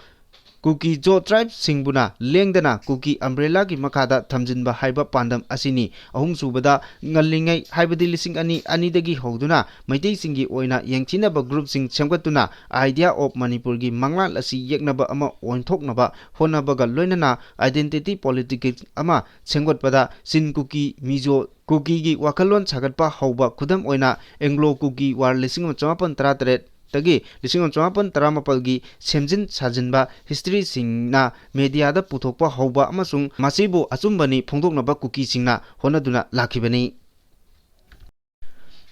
ꯀꯨꯀꯤ ꯖꯣ ꯇ꯭ꯔꯥꯏꯕꯁꯤꯡꯕꯨꯅ ꯂꯦꯡꯗꯅ ꯀꯨꯀꯤ ꯑꯝꯕ꯭ꯔꯦꯂꯥꯒꯤ ꯃꯈꯥꯗ ꯊꯝꯖꯤꯟꯕ ꯍꯥꯏꯕ ꯄꯥꯟꯗꯝ ꯑꯁꯤꯅꯤ꯫ ꯑꯍꯨꯝꯁꯨꯕꯗ, ꯉꯜꯂꯤꯉꯩ ꯍꯥꯏꯕꯗꯤ ꯂꯤꯁꯤꯡ ꯑꯅꯤ ꯑꯅꯤꯗꯒꯤ ꯍꯧꯗꯨꯅ ꯃꯩꯇꯩꯁꯤꯡꯒꯤ ꯑꯣꯏꯅ ꯌꯦꯡꯊꯤꯅꯕ ꯒ꯭ꯔꯨꯞꯁꯤꯡ ꯁꯦꯝꯒꯠꯇꯨꯅ Idea of ꯃꯅꯤꯄꯨꯔꯒꯤ ꯃꯪꯂꯥꯟ ꯑꯁꯤ ꯌꯦꯛꯅꯕ ꯑꯃ ꯑꯣꯟꯊꯣꯛꯅꯕ ꯍꯣꯠꯅꯕꯒ ꯂꯣꯏꯅꯅ ꯑꯥꯏꯗꯦꯟꯇꯤꯇꯤ ꯄꯣꯂꯤꯇꯤꯛꯁ ꯑꯃ ꯁꯦꯝꯒꯠꯄꯗ ꯆꯤꯟ, ꯀꯨꯀꯤ, ꯃꯤꯖꯣ, ꯀꯨꯀꯤꯒꯤ ꯋꯥꯈꯜꯂꯣꯟ ꯁꯥꯒꯠꯄ ꯍꯧꯕ, ꯈꯨꯗꯝ ꯑꯣꯏꯅ ꯑꯦꯡꯒ꯭ꯂꯣ ꯀꯨꯀꯤ ꯋꯥꯔ ꯂꯤꯁꯤꯡ ꯑꯃ ꯆꯃꯥꯄꯟ ꯇꯔꯥꯇꯔꯦꯠꯇꯒꯤ ꯂꯤꯁꯤꯡ ꯑꯃ ꯆꯃꯥꯄꯟ ꯇꯔꯥꯃꯥꯄꯜꯒꯤ ꯁꯦꯝꯖꯤꯟ ꯁꯥꯖꯤꯟꯕ ꯍꯤꯁꯇ꯭ꯔꯤꯁꯤꯡꯅ ꯃꯦꯗꯤꯌꯥꯗ ꯄꯨꯊꯣꯛꯄ ꯍꯧꯕ ꯑꯃꯁꯨꯡ ꯃꯁꯤꯕꯨ ꯑꯆꯨꯝꯕꯅꯤ ꯐꯣꯡꯗꯣꯛꯅꯕ ꯀꯨꯀꯤꯁꯤꯡꯅ ꯍꯣꯠꯅꯗꯨꯅ ꯂꯥꯛꯈꯤꯕꯅꯤ꯫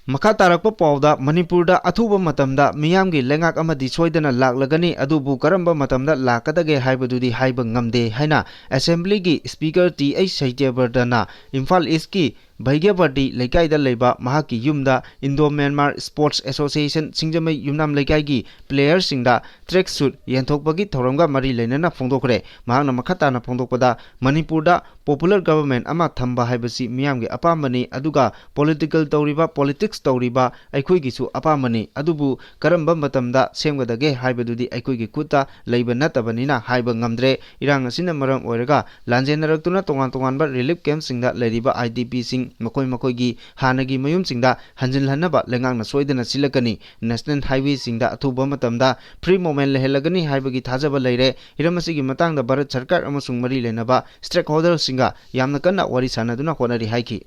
ꯃꯈꯥ ꯇꯥꯔꯛꯄ ꯄꯥꯎꯗ, ꯃꯅꯤꯄꯨꯔꯗ ꯑꯊꯨꯕ ꯃꯇꯝꯗ ꯃꯤꯌꯥꯝꯒꯤ ꯂꯩꯉꯥꯛ ꯑꯃꯗꯤ ꯁꯣꯏꯗꯅ ꯂꯥꯛꯂꯒꯅꯤ, ꯑꯗꯨꯕꯨ ꯀꯔꯝꯕ ꯃꯇꯝꯗ ꯂꯥꯛꯀꯗꯒꯦ ꯍꯥꯏꯕꯗꯨꯗꯤ ꯍꯥꯏꯕ ꯉꯝꯗꯦ ꯍꯥꯏꯅ ꯑꯦꯁꯦꯝꯕ꯭ꯂꯤꯒꯤ ꯁ꯭ꯄꯤꯀꯔ ꯇꯤ ꯑꯩꯆ ꯁꯇ꯭ꯌꯕ꯭ꯔꯇꯅ ꯏꯝꯐꯥꯜ ꯏꯁꯀꯤ ꯚꯩꯒ꯭ꯌꯕꯥꯇꯤ ꯂꯩꯀꯥꯏꯗ ꯂꯩꯕ ꯃꯍꯥꯛꯀꯤ ꯌꯨꯝꯗ Indo Myanmar Sports Association ꯁꯤꯡꯖꯃꯩ ꯌꯨꯝꯅꯥꯝ ꯂꯩꯀꯥꯏꯒꯤ ꯄ꯭ꯂꯦꯌꯔꯁꯤꯡꯗ ꯇ꯭ꯔꯦꯛ ꯁꯨꯠ ꯌꯦꯟꯊꯣꯛꯄꯒꯤ ꯊꯧꯔꯝꯒ ꯃꯔꯤ ꯂꯩꯅꯅ ꯐꯣꯡꯗꯣꯛꯈ꯭ꯔꯦ꯫ ꯃꯍꯥꯛꯅ ꯃꯈꯥ ꯇꯥꯅ ꯐꯣꯡꯗꯣꯛꯄꯗ, ꯃꯅꯤꯄꯨꯔꯗ ꯄꯣꯄꯨꯂꯔ ꯒꯚꯔꯟꯃꯦꯟꯠ ꯑꯃ ꯊꯝꯕ ꯍꯥꯏꯕꯁꯤ ꯃꯤꯌꯥꯝꯒꯤ ꯑꯄꯥꯝꯕꯅꯤ, ꯑꯗꯨꯒ ꯄꯣꯂꯤꯇꯤꯀꯦꯜ ꯇꯧꯔꯤꯕ, ꯄꯣꯂꯤꯇꯤꯛꯁ ꯇꯧꯔꯤꯕ ꯑꯩꯈꯣꯏꯒꯤꯁꯨ ꯑꯄꯥꯝꯕꯅꯤ꯫ ꯑꯗꯨꯕꯨ ꯀꯔꯝꯕ ꯃꯇꯝꯗ ꯁꯦꯝꯒꯗꯒꯦ ꯍꯥꯏꯕꯗꯨꯗꯤ ꯑꯩꯈꯣꯏꯒꯤ ꯈꯨꯠꯇ ꯂꯩꯕ ꯅꯠꯇꯕꯅꯤꯅ ꯍꯥꯏꯕ ꯉꯝꯗ꯭ꯔꯦ꯫ ꯏꯔꯥꯡ ꯑꯁꯤꯅ ꯃꯔꯝ ꯑꯣꯏꯔꯒ ꯂꯥꯟꯖꯦꯟꯅꯔꯛꯇꯨꯅ ꯇꯣꯉꯥꯟ ꯇꯣꯉꯥꯟꯕ ꯔꯤꯂꯤꯐ ꯀꯦꯝꯞꯁꯤꯡꯗ ꯂꯩꯔꯤꯕ ꯑꯥꯏ ꯗꯤ ꯄꯤꯁꯤꯡ ꯃꯈꯣꯏ ꯃꯈꯣꯏꯒꯤ ꯍꯥꯟꯅꯒꯤ ꯃꯌꯨꯝꯁꯤꯡꯗ ꯍꯟꯖꯤꯜꯍꯟꯅꯕ ꯂꯩꯉꯥꯛꯅ ꯁꯣꯏꯗꯅ ꯁꯤꯜꯂꯛꯀꯅꯤ꯫ ꯅꯦꯁꯅꯦꯜ ꯍꯥꯏꯋꯦꯁꯤꯡꯗ ꯑꯊꯨꯕ ꯃꯇꯝꯗ ꯐ꯭ꯔꯤ ꯃꯨꯚꯃꯦꯟꯠ ꯂꯩꯍꯜꯂꯒꯅꯤ ꯍꯥꯏꯕꯒꯤ ꯊꯥꯖꯕ ꯂꯩꯔꯦ꯫ ꯍꯤꯔꯝ ꯑꯁꯤꯒꯤ ꯃꯇꯥꯡꯗ ꯚꯥꯔꯠ ꯁꯔꯀꯥꯔ ꯑꯃꯁꯨꯡ ꯃꯔꯤ ꯂꯩꯅꯕ ꯁ꯭ꯇꯦꯛꯍꯣꯜꯗꯔꯁꯤꯡꯒ ꯌꯥꯝꯅ ꯀꯟꯅ ꯋꯥꯔꯤ ꯁꯥꯟꯅꯗꯨꯅ ꯍꯣꯠꯅꯔꯤ ꯍꯥꯏꯈꯤ꯫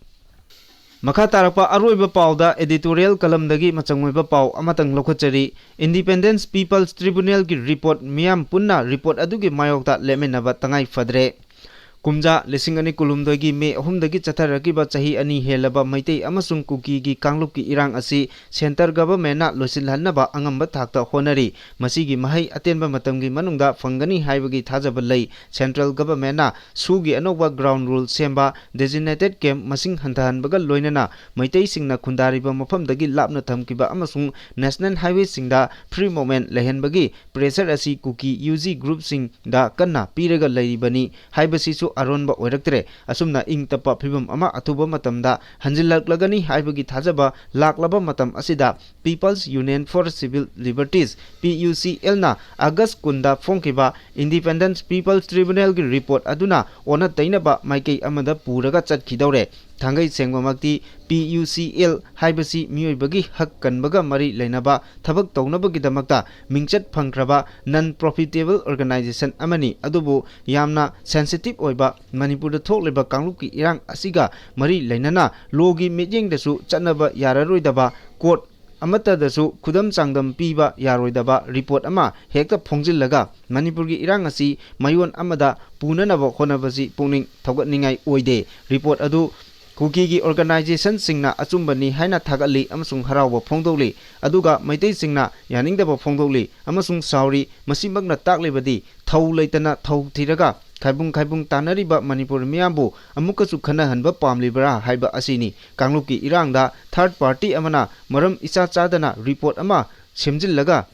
ꯃꯈꯥ ꯇꯥꯔꯛꯄ ꯑꯔꯣꯏꯕ ꯄꯥꯎꯗ editorial columnꯗꯒꯤ ꯃꯆꯪ ꯑꯣꯏꯕ ꯄꯥꯎ ꯑꯃꯇꯪ ꯂꯧꯈꯠꯆꯔꯤ꯫ Independence People's Tribunalꯒꯤ ꯔꯤꯄꯣꯔꯠ ꯃꯤꯌꯥꯝ ꯄꯨꯟꯅ ꯔꯤꯄꯣꯔꯠ ꯑꯗꯨꯒꯤ ꯃꯥꯌꯣꯛꯇ ꯂꯦꯞꯃꯤꯟꯅꯕ ꯇꯉꯥꯏ ꯐꯗ꯭ꯔꯦ꯫ ꯀꯨꯝꯖꯥ ꯂꯤꯁꯤꯡ ꯑꯅꯤ ꯀꯨꯟꯍꯨꯝꯗꯣꯏꯒꯤ ꯃꯦ ꯑꯍꯨꯝꯗꯒꯤ ꯆꯠꯊꯔꯛꯈꯤꯕ ꯆꯍꯤ ꯑꯅꯤ ꯍꯦꯜꯂꯕ ꯃꯩꯇꯩ ꯑꯃꯁꯨꯡ ꯀꯨꯀꯤꯒꯤ ꯀꯥꯡꯂꯨꯞꯀꯤ ꯏꯔꯥꯡ ꯑꯁꯤ ꯁꯦꯟꯇꯔ ꯒꯚꯔꯟꯃꯦꯟꯠꯅ ꯂꯣꯏꯁꯤꯜꯍꯟꯅꯕ ꯑꯉꯝꯕ ꯊꯥꯛꯇ ꯍꯣꯠꯅꯔꯤ꯫ ꯃꯁꯤꯒꯤ ꯃꯍꯩ ꯑꯇꯦꯟꯕ ꯃꯇꯝꯒꯤ ꯃꯅꯨꯡꯗ ꯐꯪꯒꯅꯤ ꯍꯥꯏꯕꯒꯤ ꯊꯥꯖꯕ ꯂꯩ꯫ ꯁꯦꯟꯇ꯭ꯔꯦꯜ ꯒꯚꯔꯟꯃꯦꯟꯠꯅ ꯁꯨꯒꯤ ꯑꯅꯧꯕ ꯒ꯭ꯔꯥꯎꯟ ꯔꯨꯜ ꯁꯦꯝꯕ, ꯗꯦꯖꯤꯒꯅꯦꯇꯦꯗ ꯀꯦꯝꯞ ꯃꯁꯤꯡ ꯍꯟꯊꯍꯟꯕꯒ ꯂꯣꯏꯅꯅ ꯃꯩꯇꯩꯁꯤꯡꯅ ꯈꯨꯟꯗꯥꯔꯤꯕ ꯃꯐꯝꯗꯒꯤ ꯂꯥꯞꯅ ꯊꯝꯈꯤꯕ ꯑꯃꯁꯨꯡ ꯅꯦꯁꯅꯦꯜ ꯍꯥꯏꯋꯦꯁꯤꯡꯗ ꯐ꯭ꯔꯤ ꯃꯨꯚꯃꯦꯟꯠ ꯂꯩꯍꯟꯕꯒꯤ ꯄ꯭ꯔꯦꯁꯔ ꯑꯁꯤ ꯀꯨꯀꯤ ꯌꯨ ꯖꯤ ꯒ꯭ꯔꯨꯞꯁꯤꯡꯗ ꯀꯟꯅ ꯄꯤꯔꯒ ꯂꯩꯔꯤꯕꯅꯤ ꯍꯥꯏꯕꯁꯤꯁꯨ ꯑꯔꯣꯟꯕ ꯑꯣꯏꯔꯛꯇ꯭ꯔꯦ꯫ ꯑꯁꯨꯝꯅ ꯏꯪ ꯇꯞꯄ ꯐꯤꯕꯝ ꯑꯃ ꯑꯊꯨꯕ ꯃꯇꯝꯗ ꯍꯟꯖꯤꯜꯂꯛꯂꯒꯅꯤ ꯍꯥꯏꯕꯒꯤ ꯊꯥꯖꯕ ꯂꯥꯛꯂꯕ ꯃꯇꯝ ꯑꯁꯤꯗ People's Union for Civil Liberties, P U C ꯑꯦꯜꯅ ꯑꯥꯒꯁ ꯀꯨꯟꯗ ꯐꯣꯡꯈꯤꯕ Independence People's Tribunalꯒꯤ ꯔꯤꯄꯣꯔꯠ ꯑꯗꯨꯅ ꯑꯣꯟꯅ ꯇꯩꯅꯕ ꯃꯥꯏꯀꯩ ꯑꯃꯗ ꯄꯨꯔꯒ ꯆꯠꯈꯤꯗꯧꯔꯦ꯫ ꯊꯥꯡꯒꯩ ꯁꯦꯡꯕꯃꯛꯇꯤ ꯄꯤ ꯌꯨ ꯁꯤ ꯑꯦꯜ ꯍꯥꯏꯕꯁꯤ ꯃꯤꯑꯣꯏꯕꯒꯤ ꯍꯛ ꯀꯟꯕꯒ ꯃꯔꯤ ꯂꯩꯅꯕ ꯊꯕꯛ ꯇꯧꯅꯕꯒꯤꯗꯃꯛꯇ ꯃꯤꯡꯆꯠ ꯐꯪꯈ꯭ꯔꯕ non profitable organization ꯑꯃꯅꯤ꯫ ꯑꯗꯨꯕꯨ ꯌꯥꯝꯅ ꯁꯦꯟꯁꯤꯇꯤꯚ ꯑꯣꯏꯕ ꯃꯅꯤꯄꯨꯔꯗ ꯊꯣꯛꯂꯤꯕ ꯀꯥꯡꯂꯨꯞꯀꯤ ꯏꯔꯥꯡ ꯑꯁꯤꯒ ꯃꯔꯤ ꯂꯩꯅꯅ ꯂꯣꯒꯤ ꯃꯤꯠꯌꯦꯡꯗꯁꯨ ꯆꯠꯅꯕ ꯌꯥꯔꯔꯣꯏꯗꯕ, ꯀꯣꯔꯠ ꯑꯃꯠꯇꯗꯁꯨ ꯈꯨꯗꯝ ꯆꯥꯡꯗꯝ ꯄꯤꯕ ꯌꯥꯔꯣꯏꯗꯕ ꯔꯤꯄꯣꯔꯠ ꯑꯃ ꯍꯦꯛꯇ ꯐꯣꯡꯖꯤꯜꯂꯒ ꯃꯅꯤꯄꯨꯔꯒꯤ ꯏꯔꯥꯡ ꯑꯁꯤ ꯃꯌꯣꯟ ꯑꯃꯗ ꯄꯨꯅꯅꯕ ꯍꯣꯠꯅꯕꯁꯤ ꯄꯨꯛꯅꯤꯡ ꯊꯧꯒꯠꯅꯤꯡꯉꯥꯏ ꯑꯣꯏꯗꯦ꯫ ꯔꯤꯄꯣꯔꯠ ꯑꯗꯨ ꯀꯨꯀꯤꯒꯤ organizationꯁꯤꯡꯅ ꯑꯆꯨꯝꯕꯅꯤ ꯍꯥꯏꯅ ꯊꯥꯒꯠꯂꯤ ꯑꯃꯁꯨꯡ ꯍꯔꯥꯎꯕ ꯐꯣꯡꯗꯣꯛꯂꯤ꯫ ꯑꯗꯨꯒ ꯃꯩꯇꯩꯁꯤꯡꯅ ꯌꯥꯅꯤꯡꯗꯕ ꯐꯣꯡꯗꯣꯛꯂꯤ ꯑꯃꯁꯨꯡ ꯁꯥꯎꯔꯤ꯫ ꯃꯁꯤꯃꯛꯅ ꯇꯥꯛꯂꯤꯕꯗꯤ ꯊꯧ ꯂꯩꯇꯅ ꯊꯧ ꯊꯤꯔꯒ ꯈꯥꯏꯕꯨꯡ ꯈꯥꯏꯕꯨꯡ ꯇꯥꯟꯅꯔꯤꯕ ꯃꯅꯤꯄꯨꯔ ꯃꯤꯌꯥꯝꯕꯨ ꯑꯃꯨꯛꯀꯁꯨ ꯈꯟꯅꯍꯟꯕ ꯄꯥꯝꯂꯤꯕ꯭ꯔꯥ ꯍꯥꯏꯕ ꯑꯁꯤꯅꯤ꯫ ꯀꯥꯡꯂꯨꯞꯀꯤ ꯏꯔꯥꯡꯗ third party ꯑꯃꯅ ꯃꯔꯝ ꯏꯆꯥ ꯆꯥꯗꯅ report ꯑꯃ ꯁꯦꯝꯖꯤꯜꯂꯒ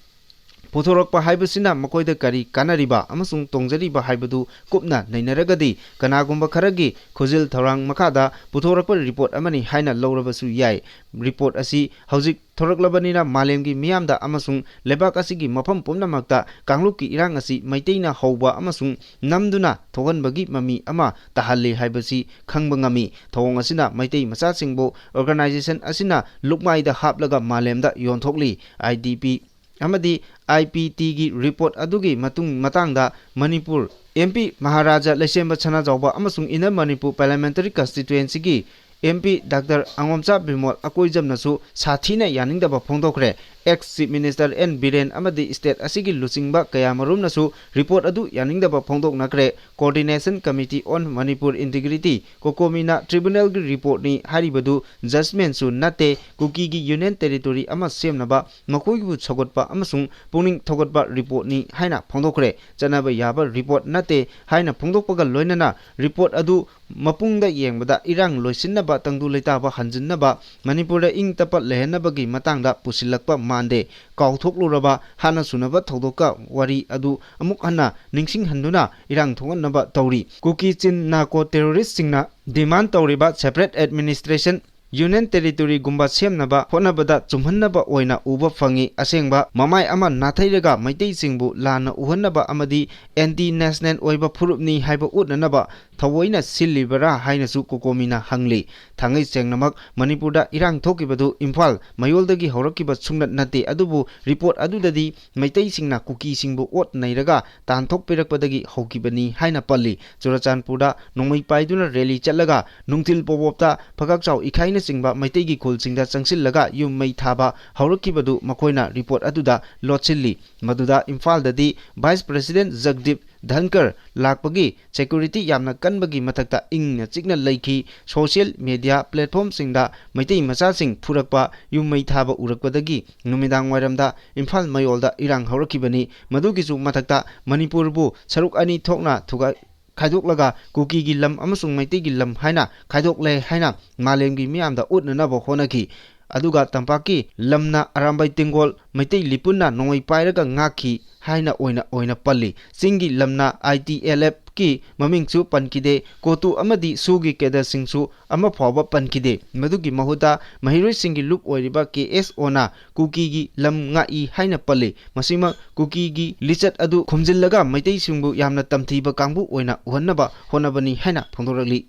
ꯄꯨꯊꯣꯔꯛꯄ ꯍꯥꯏꯕꯁꯤꯅ ꯃꯈꯣꯏꯗ ꯀꯔꯤ ꯀꯥꯟꯅꯔꯤꯕ ꯑꯃꯁꯨꯡ ꯇꯣꯡꯖꯔꯤꯕ ꯍꯥꯏꯕꯗꯨ ꯀꯨꯞꯅ ꯅꯩꯅꯔꯒꯗꯤ, ꯀꯅꯥꯒꯨꯝꯕ ꯈꯔꯒꯤ ꯈꯨꯖꯤꯜ ꯊꯧꯔꯥꯡ ꯃꯈꯥꯗ ꯄꯨꯊꯣꯔꯛꯄ report ꯑꯃꯅꯤ ꯍꯥꯏꯅ ꯂꯧꯔꯕꯁꯨ ꯌꯥꯏ꯫ Report ꯑꯁꯤ ꯍꯧꯖꯤꯛ ꯊꯣꯔꯛꯂꯕꯅꯤꯅ ꯃꯥꯂꯦꯝꯒꯤ ꯃꯤꯌꯥꯝꯗ ꯑꯃꯁꯨꯡ ꯂꯩꯕꯥꯛ ꯑꯁꯤꯒꯤ ꯃꯐꯝ ꯄꯨꯝꯅꯃꯛꯇ ꯀꯥꯡꯂꯨꯞꯀꯤ ꯏꯔꯥꯡ ꯑꯁꯤ ꯃꯩꯇꯩꯅ ꯍꯧꯕ ꯑꯃꯁꯨꯡ ꯅꯝꯗꯨꯅ ꯊꯣꯛꯍꯟꯕꯒꯤ ꯃꯃꯤ ꯑꯃ ꯇꯥꯍꯜꯂꯤ ꯍꯥꯏꯕꯁꯤ ꯈꯪꯕ ꯉꯝꯃꯤ꯫ ꯊꯧꯑꯣꯡ ꯑꯁꯤꯅ ꯃꯩꯇꯩ ꯃꯆꯥꯁꯤꯡꯕꯨ organization ꯑꯁꯤꯅ ꯂꯨꯞꯃꯥꯏꯗ ꯍꯥꯞꯂꯒ ꯃꯥꯂꯦꯝꯗ ꯌꯣꯟꯊꯣꯛꯂꯤ꯫ IDP ꯑꯃꯗꯤ IPTꯒꯤ report ꯑꯗꯨꯒꯤ ꯃꯇꯨꯡ ꯃꯇꯥꯡꯗ ꯃꯅꯤꯄꯨꯔ MP ꯃꯍꯥꯔꯥꯖꯥ ꯂꯩꯁꯦꯝꯕ ꯁꯅꯥꯖꯥꯎꯕ ꯑꯃꯁꯨꯡ Inner Manipur Parliamentary Constituencyꯒꯤ MP Doctor ꯑꯉꯣꯝꯆꯥ Bimol ꯑꯀꯣꯏꯖꯝꯅꯁꯨ ꯁꯥꯊꯤꯅ ꯌꯥꯅꯤꯡꯗꯕ ꯐꯣꯡꯗꯣꯛꯈ꯭ꯔꯦ꯫ Ex Chief Minister N Biren ꯑꯃꯗꯤ state ꯑꯁꯤꯒꯤ ꯂꯨꯆꯤꯡꯕ ꯀꯌꯥꯃꯔꯨꯝꯅꯁꯨ report ꯑꯗꯨ ꯌꯥꯅꯤꯡꯗꯕ ꯐꯣꯡꯗꯣꯛꯅꯈ꯭ꯔꯦ꯫ Coordination Committee on Manipur Integrity, COCOMIꯅ tribunalꯒꯤ reportꯅꯤ ꯍꯥꯏꯔꯤꯕꯗꯨ judgmentꯁꯨ ꯅꯠꯇꯦ꯫ ꯀꯨꯀꯤꯒꯤ union territory ꯑꯃ ꯁꯦꯝꯅꯕ ꯃꯈꯣꯏꯕꯨ ꯁꯧꯒꯠꯄ ꯑꯃꯁꯨꯡ ꯄꯨꯛꯅꯤꯡ ꯊꯧꯒꯠꯄ reportꯅꯤ ꯍꯥꯏꯅ ꯐꯣꯡꯗꯣꯛꯈ꯭ꯔꯦ꯫ ꯆꯠꯅꯕ ꯌꯥꯕ report ꯅꯠꯇꯦ ꯍꯥꯏꯅ ꯐꯣꯡꯗꯣꯛꯄꯒ ꯂꯣꯏꯅꯅ report ꯑꯗꯨ ꯃꯄꯨꯡꯗ ꯌꯦꯡꯕꯗ ꯏꯔꯥꯡ ꯂꯣꯏꯁꯤꯟꯅꯕ, ꯇꯪꯗꯨ ꯂꯩꯇꯥꯕ ꯍꯟꯖꯤꯟꯅꯕ, ꯃꯅꯤꯄꯨꯔꯗ ꯏꯪ ꯇꯞꯄ ꯂꯩꯍꯟꯅꯕꯒꯤ ꯃꯇꯥꯡꯗ ꯄꯨꯁꯤꯜꯂꯛꯄ ꯃꯥꯟꯗꯦ꯫ ꯀꯥꯎꯊꯣꯛꯂꯨꯔꯕ ꯍꯥꯟꯅ ꯁꯨꯅꯕ ꯊꯧꯗꯣꯛꯀ ꯋꯥꯔꯤ ꯑꯗꯨ ꯑꯃꯨꯛ ꯍꯟꯅ ꯅꯤꯡꯁꯤꯡꯍꯟꯗꯨꯅ ꯏꯔꯥꯡ ꯊꯣꯛꯍꯟꯅꯕ ꯇꯧꯔꯤ꯫ ꯀꯨꯀꯤ ꯆꯤꯟ narco terroristꯁꯤꯡꯅ demand ꯇꯧꯔꯤꯕ separate administration, union territoryꯒꯨꯝꯕ ꯁꯦꯝꯅꯕ ꯍꯣꯠꯅꯕꯗ ꯆꯨꯝꯍꯟꯅꯕ ꯑꯣꯏꯅ ꯎꯕ ꯐꯪꯉꯤ꯫ ꯑꯁꯦꯡꯕ ꯃꯃꯥꯏ ꯑꯃ ꯅꯥꯊꯩꯔꯒ ꯃꯩꯇꯩꯁꯤꯡꯕꯨ ꯂꯥꯟꯅ ꯎꯍꯟꯅꯕ ꯑꯃꯗꯤ anti national ꯑꯣꯏꯕ ꯐꯨꯔꯨꯞꯅꯤ ꯍꯥꯏꯕ ꯎꯠꯅꯅꯕ ꯊꯑꯣꯏꯅ ꯁꯤꯜꯂꯤꯕꯔꯥ ꯍꯥꯏꯅꯁꯨ COCOMIꯅ ꯍꯪꯂꯤ꯫ ꯊꯥꯡꯉꯩ ꯁꯦꯡꯅꯃꯛ ꯃꯅꯤꯄꯨꯔꯗ ꯏꯔꯥꯡ ꯊꯣꯛꯈꯤꯕꯗꯨ ꯏꯝꯐꯥꯜ ꯃꯌꯣꯜꯗꯒꯤ ꯍꯧꯔꯛꯈꯤꯕ ꯁꯨꯡꯅꯠ ꯅꯠꯇꯦ, ꯑꯗꯨꯕꯨ report ꯑꯗꯨꯗꯗꯤ ꯃꯩꯇꯩꯁꯤꯡꯅ ꯀꯨꯀꯤꯁꯤꯡꯕꯨ ꯑꯣꯠ ꯅꯩꯔꯒ ꯇꯥꯟꯊꯣꯛꯄꯤꯔꯛꯄꯗꯒꯤ ꯍꯧꯈꯤꯕꯅꯤ ꯍꯥꯏꯅ ꯄꯜꯂꯤ꯫ ꯆꯨꯔꯆꯥꯟꯄꯨꯔꯗ ꯅꯣꯡꯃꯩ ꯄꯥꯏꯗꯨꯅ rally ꯆꯠꯂꯒ ꯅꯨꯡꯊꯤꯜ ꯄꯣꯕꯣꯞꯇ ꯐꯒꯥꯛꯆꯥꯎ ꯏꯈꯥꯏꯅꯆꯤꯡꯕ ꯃꯩꯇꯩꯒꯤ ꯈꯨꯜꯁꯤꯡꯗ ꯆꯪꯁꯤꯜꯂꯒ ꯌꯨꯝ ꯃꯩ ꯊꯥꯕ ꯍꯧꯔꯛꯈꯤꯕꯗꯨ ꯃꯈꯣꯏꯅ report ꯑꯗꯨꯗ ꯂꯣꯠꯁꯤꯜꯂꯤ꯫ ꯃꯗꯨꯗ ꯏꯝꯐꯥꯜꯗꯗꯤ Vice President ꯖꯒꯗꯤꯞ ꯙꯟꯀꯔ ꯂꯥꯛꯄꯒꯤ ꯁꯦꯀ꯭ꯌꯨꯔꯤꯇꯤ ꯌꯥꯝꯅ ꯀꯟꯕꯒꯤ ꯃꯊꯛꯇ ꯏꯪꯅ ꯆꯤꯛꯅ ꯂꯩꯈꯤ꯫ ꯁꯣꯁꯤꯌꯦꯜ ꯃꯦꯗꯤꯌꯥ ꯄ꯭ꯂꯦꯠꯐꯣꯝꯁꯤꯡꯗ ꯃꯩꯇꯩ ꯃꯆꯥꯁꯤꯡ ꯐꯨꯔꯛꯄ, ꯌꯨꯝ ꯃꯩ ꯊꯥꯕ ꯎꯔꯛꯄꯗꯒꯤ ꯅꯨꯃꯤꯗꯥꯡ ꯋꯥꯏꯔꯝꯗ ꯏꯝꯐꯥꯜ ꯃꯌꯣꯜꯗ ꯏꯔꯥꯡ ꯍꯧꯔꯛꯈꯤꯕꯅꯤ꯫ ꯃꯗꯨꯒꯤꯁꯨ ꯃꯊꯛꯇ ꯃꯅꯤꯄꯨꯔꯕꯨ ꯁꯔꯨꯛ ꯑꯅꯤ ꯊꯣꯛꯅ ꯊꯨꯒꯥꯏ-, ꯈꯥꯏꯗꯣꯛꯂꯒ ꯀꯨꯀꯤꯒꯤ ꯂꯝ ꯑꯃꯁꯨꯡ ꯃꯩꯇꯩꯒꯤ ꯂꯝ ꯍꯥꯏꯅ ꯈꯥꯏꯗꯣꯛꯂꯦ ꯍꯥꯏꯅ ꯃꯥꯂꯦꯝꯒꯤ ꯃꯤꯌꯥꯝꯗ ꯎꯠꯅꯅꯕ ꯍꯣꯠꯅꯈꯤ꯫ ꯑꯗꯨꯒ ꯇꯝꯄꯥꯛꯀꯤ ꯂꯝꯅ ꯑꯔꯥꯝꯕꯥꯏ ꯇꯦꯡꯒꯣꯜ, ꯃꯩꯇꯩ ꯂꯤꯄꯨꯟꯅ ꯅꯣꯡꯃꯩ ꯄꯥꯏꯔꯒ ꯉꯥꯛꯈꯤ ꯍꯥꯏꯅ ꯑꯣꯏꯅ, ꯑꯣꯏꯅ ꯄꯜꯂꯤ꯫ ꯆꯤꯡꯒꯤ ꯂꯝꯅ ꯑꯥꯏ ꯇꯤ ꯑꯦꯜ ꯑꯦꯐꯀꯤ ꯃꯃꯤꯡꯁꯨ ꯄꯟꯈꯤꯗꯦ꯫ ꯀꯣꯇꯨ ꯑꯃꯗꯤ ꯁꯨꯒꯤ ꯀꯦꯗꯔꯁꯤꯡꯁꯨ ꯑꯃ ꯐꯥꯎꯕ ꯄꯟꯈꯤꯗꯦ꯫ ꯃꯗꯨꯒꯤ ꯃꯍꯨꯠꯇ ꯃꯍꯩꯔꯣꯏꯁꯤꯡꯒꯤ ꯂꯨꯞ ꯑꯣꯏꯔꯤꯕ ꯀꯦ ꯑꯦꯁ ꯑꯣꯅ ꯀꯨꯀꯤꯒꯤ ꯂꯝ ꯉꯥꯛꯏ ꯍꯥꯏꯅ ꯄꯜꯂꯤ꯫ ꯃꯁꯤꯃꯛ ꯀꯨꯀꯤꯒꯤ ꯂꯤꯆꯠ ꯑꯗꯨ ꯈꯨꯝꯖꯤꯜꯂꯒ ꯃꯩꯇꯩꯁꯤꯡꯕꯨ ꯌꯥꯝꯅ ꯇꯝꯊꯤꯕ ꯀꯥꯡꯕꯨ ꯑꯣꯏꯅ ꯎꯍꯟꯅꯕ ꯍꯣꯠꯅꯕꯅꯤ ꯍꯥꯏꯅ ꯐꯣꯡꯗꯣꯔꯛꯂꯤ꯫